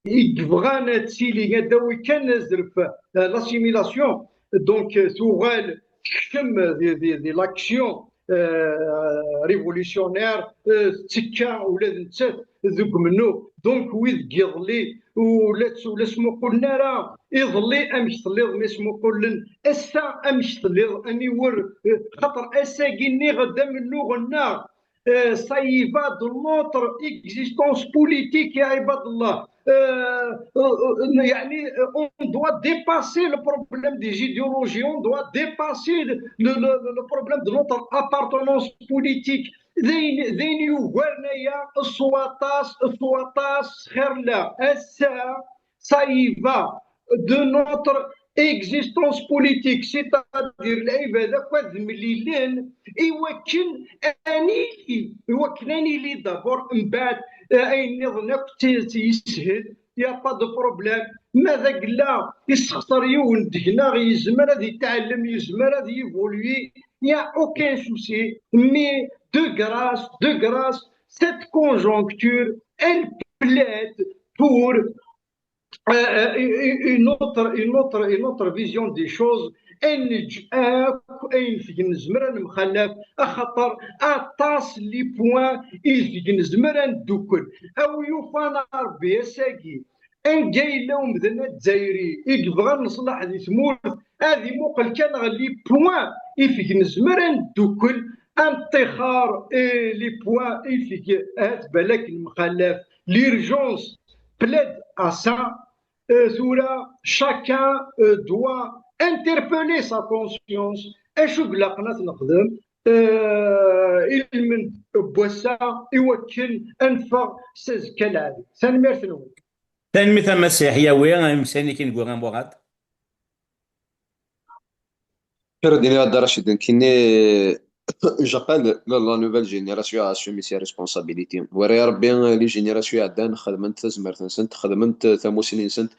i yebɣan ad tili ad dawi kan azref, euh, l'assimilation. Donc, euh, tuɣal tekcem di, di, di l'action, euh, révolutionnaire, euh, tettekka ula d nettat deg umennuɣ. Donc, wid n yiḍelli ur la tt-, ur la smuqulen ara iḍelli amek telliḍ, mi smuqulen ass-a amek telliḍ, aniwer, euh, xaṭer ass-agi nniɣ-d amennuɣ-nneɣ, euh, ça y va de notre existence politique, ya ibadallah. Euh, euh, euh, يعني, euh, on doit dépasser le problème des idéologies, on doit dépasser le, le, le problème de notre appartenance politique. D ayen, d ayen yugaren aya, s waṭas, s waṭas, xir la. Ass-a, ça y va de notre existence politique, c'est-à-dire lɛibad akk ad mlilen i wakken ad nili, i wakken ad nili d'abord, mbeɛd, euh, ayen nniḍen akk t-, t-, yeshel, y a pas de problème. Ma d agella yessexṣer yiwen deg-neɣ, yezmer ad yetɛellem, yezmer ad yévoluer, y a aucun souci. Mais de grâce, de grâce, cette conjoncture, elle plaide pour euh, euh, une autre, une autre, une autre vision des choses. Ad neǧǧ akk ayen deg nezmer ad nemxallaf, axaṭer aṭas n les points i deg nezmer ad neddukel. A wi yufan a Ṛebbi, ass-agi anga yella umdan azzayri i yebɣan leṣlaḥ di tmurt, ad imuqel kan ɣer les points i deg nezmer ad neddukel, ad neṭṭixer, eh, les points i deg ahat balak nemxallaf. L'urgence plaide à ça. Euh, tura, chacun, euh, doit interpeller sa conscience. Acu i ilaqen ad t-nexdem, euh, i lmend n wass-a, i wakken ad neffeɣ s azekka lɛali? Tanemmirt-nwen. Tanemmirt a Mass Yeḥyawi, amek i k-id-yewwi Muṛad? Kra din a Dda Racid, nekkini, j'appelle la, la nouvelle génération à assumer ses responsabilités. Wara ya Ṛebbi, les générations iɛeddan xedment tazmert-nsent, xedment tamussni-nsent.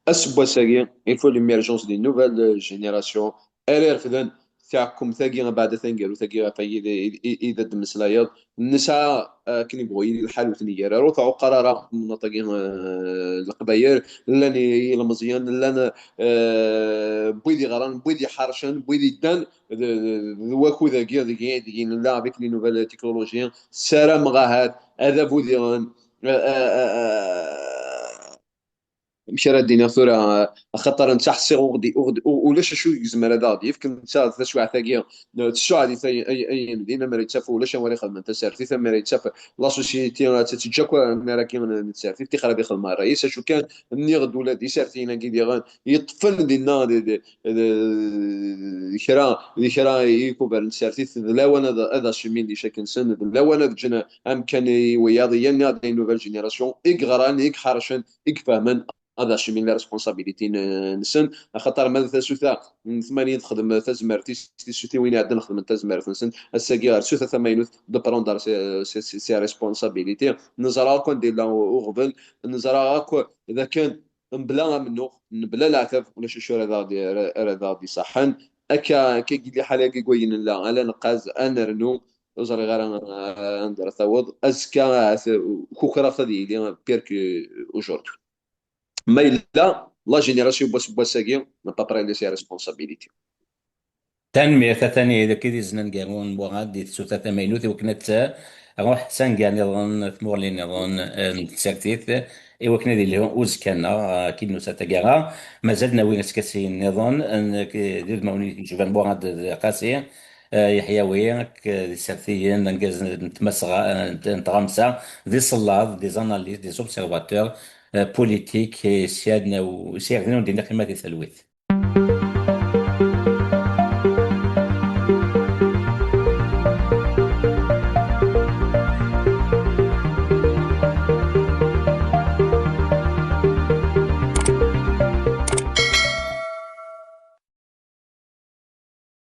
Aseggas-agi, il faut l'émergence d'une nouvelle génération ara irefden taɛkemt-agi, abeɛda taneggarut-agi ɣef ay i, i, i, i d ad d-temmeslayeḍ. Nesɛa, eh, akken i yebɣu yili lḥal ur ten-iger ara, ur tɛuqqer ara temnaḍt-agi, eh, Leqbayel, llan i-, ilmeẓyen, llan, eh, n wid iɣran, n wid iḥercen, n wid iddan d, d, d wakud-agi deg, deg i nella avec les nouvelles technologies. Ssarameɣ ahat adabu diɣen, eh, eh, eh, eh, amek ara d-iniɣ tura, axaṭer netta ḥṣiɣ ur ɣ-d-, ur ɣ-d-, u-, ulac acu i yezmer ad aɣ-d-yefk, netta taswiɛt-agi, n-, tessuɛd-it ay, ay, ay, ayendin, amer yettaf ulac anwa ara ixedmen tasertit, amer yettaf la société ad teǧǧ akk annar-agi n, n tsertit, tixer ad ixdem ṛṛay-is, acu kan, nniɣ-d ula d isertiyen-agi diɣen, yeṭṭfen dinna d, d, d, d kra, d kra i kubar n tsertit, d lawan ad, ad assumin les chèques-nsen, d lawan ad ǧǧen amkan i wiyaḍ, i yanni ad une nouvelle génération, i yeɣran, i iḥercen, i ifehmen, ad assumin les responsabilités n-, nsen, axaṭer ma d tasuta n tmanyin texdem tazmert-is, tisutiwin iɛeddan xedment tazmert-nsen, ass-agi ɣer tsuta tamaynut de prendre ses, ses, ses, ses responsabilités. Neẓra akk anda yella u-, uɣbel, neẓra akk d akken mebla amennuɣ, mebla leɛtab, ulac acu ara d aɣ-d-, ara, ara d aɣ-d-iṣaḥen. Akka, akka i yella lḥal-agi deg wayen nella, ala neqqaz, ad nernu, ur ẓriɣ ara, eh, anda ara taweḍ. Azekka, ahat, eh, kukreɣ ad yili pire que aujourd'hui. Ma yella, la génération n wass, n wass-agi, n'a pas pris ses responsabilités. Tanemmirt, atan d akken i d-iznan gar-awen Muṛad di tsuta tamaynut, i wakken ad t-, ruḥ s anga nniḍen, tmuɣli nniḍen, eh, n tsertit, i wakken ad yelhu uzekka-nneɣ, eh, akken nusa taggara. Mazal nawi askasi nniḍen, eh, d udmawen i d-iǧban Muṛad d Qasi. eh, Yeḥyawi, ak, eh, d isertiyen, d argaz n tmasɣa, eh, n tɣamsa, d isellaḍ, des analystes, des observateurs, eh, politiques, eh, sya d-, sya d-, ur d-iniɣ kima di talwit.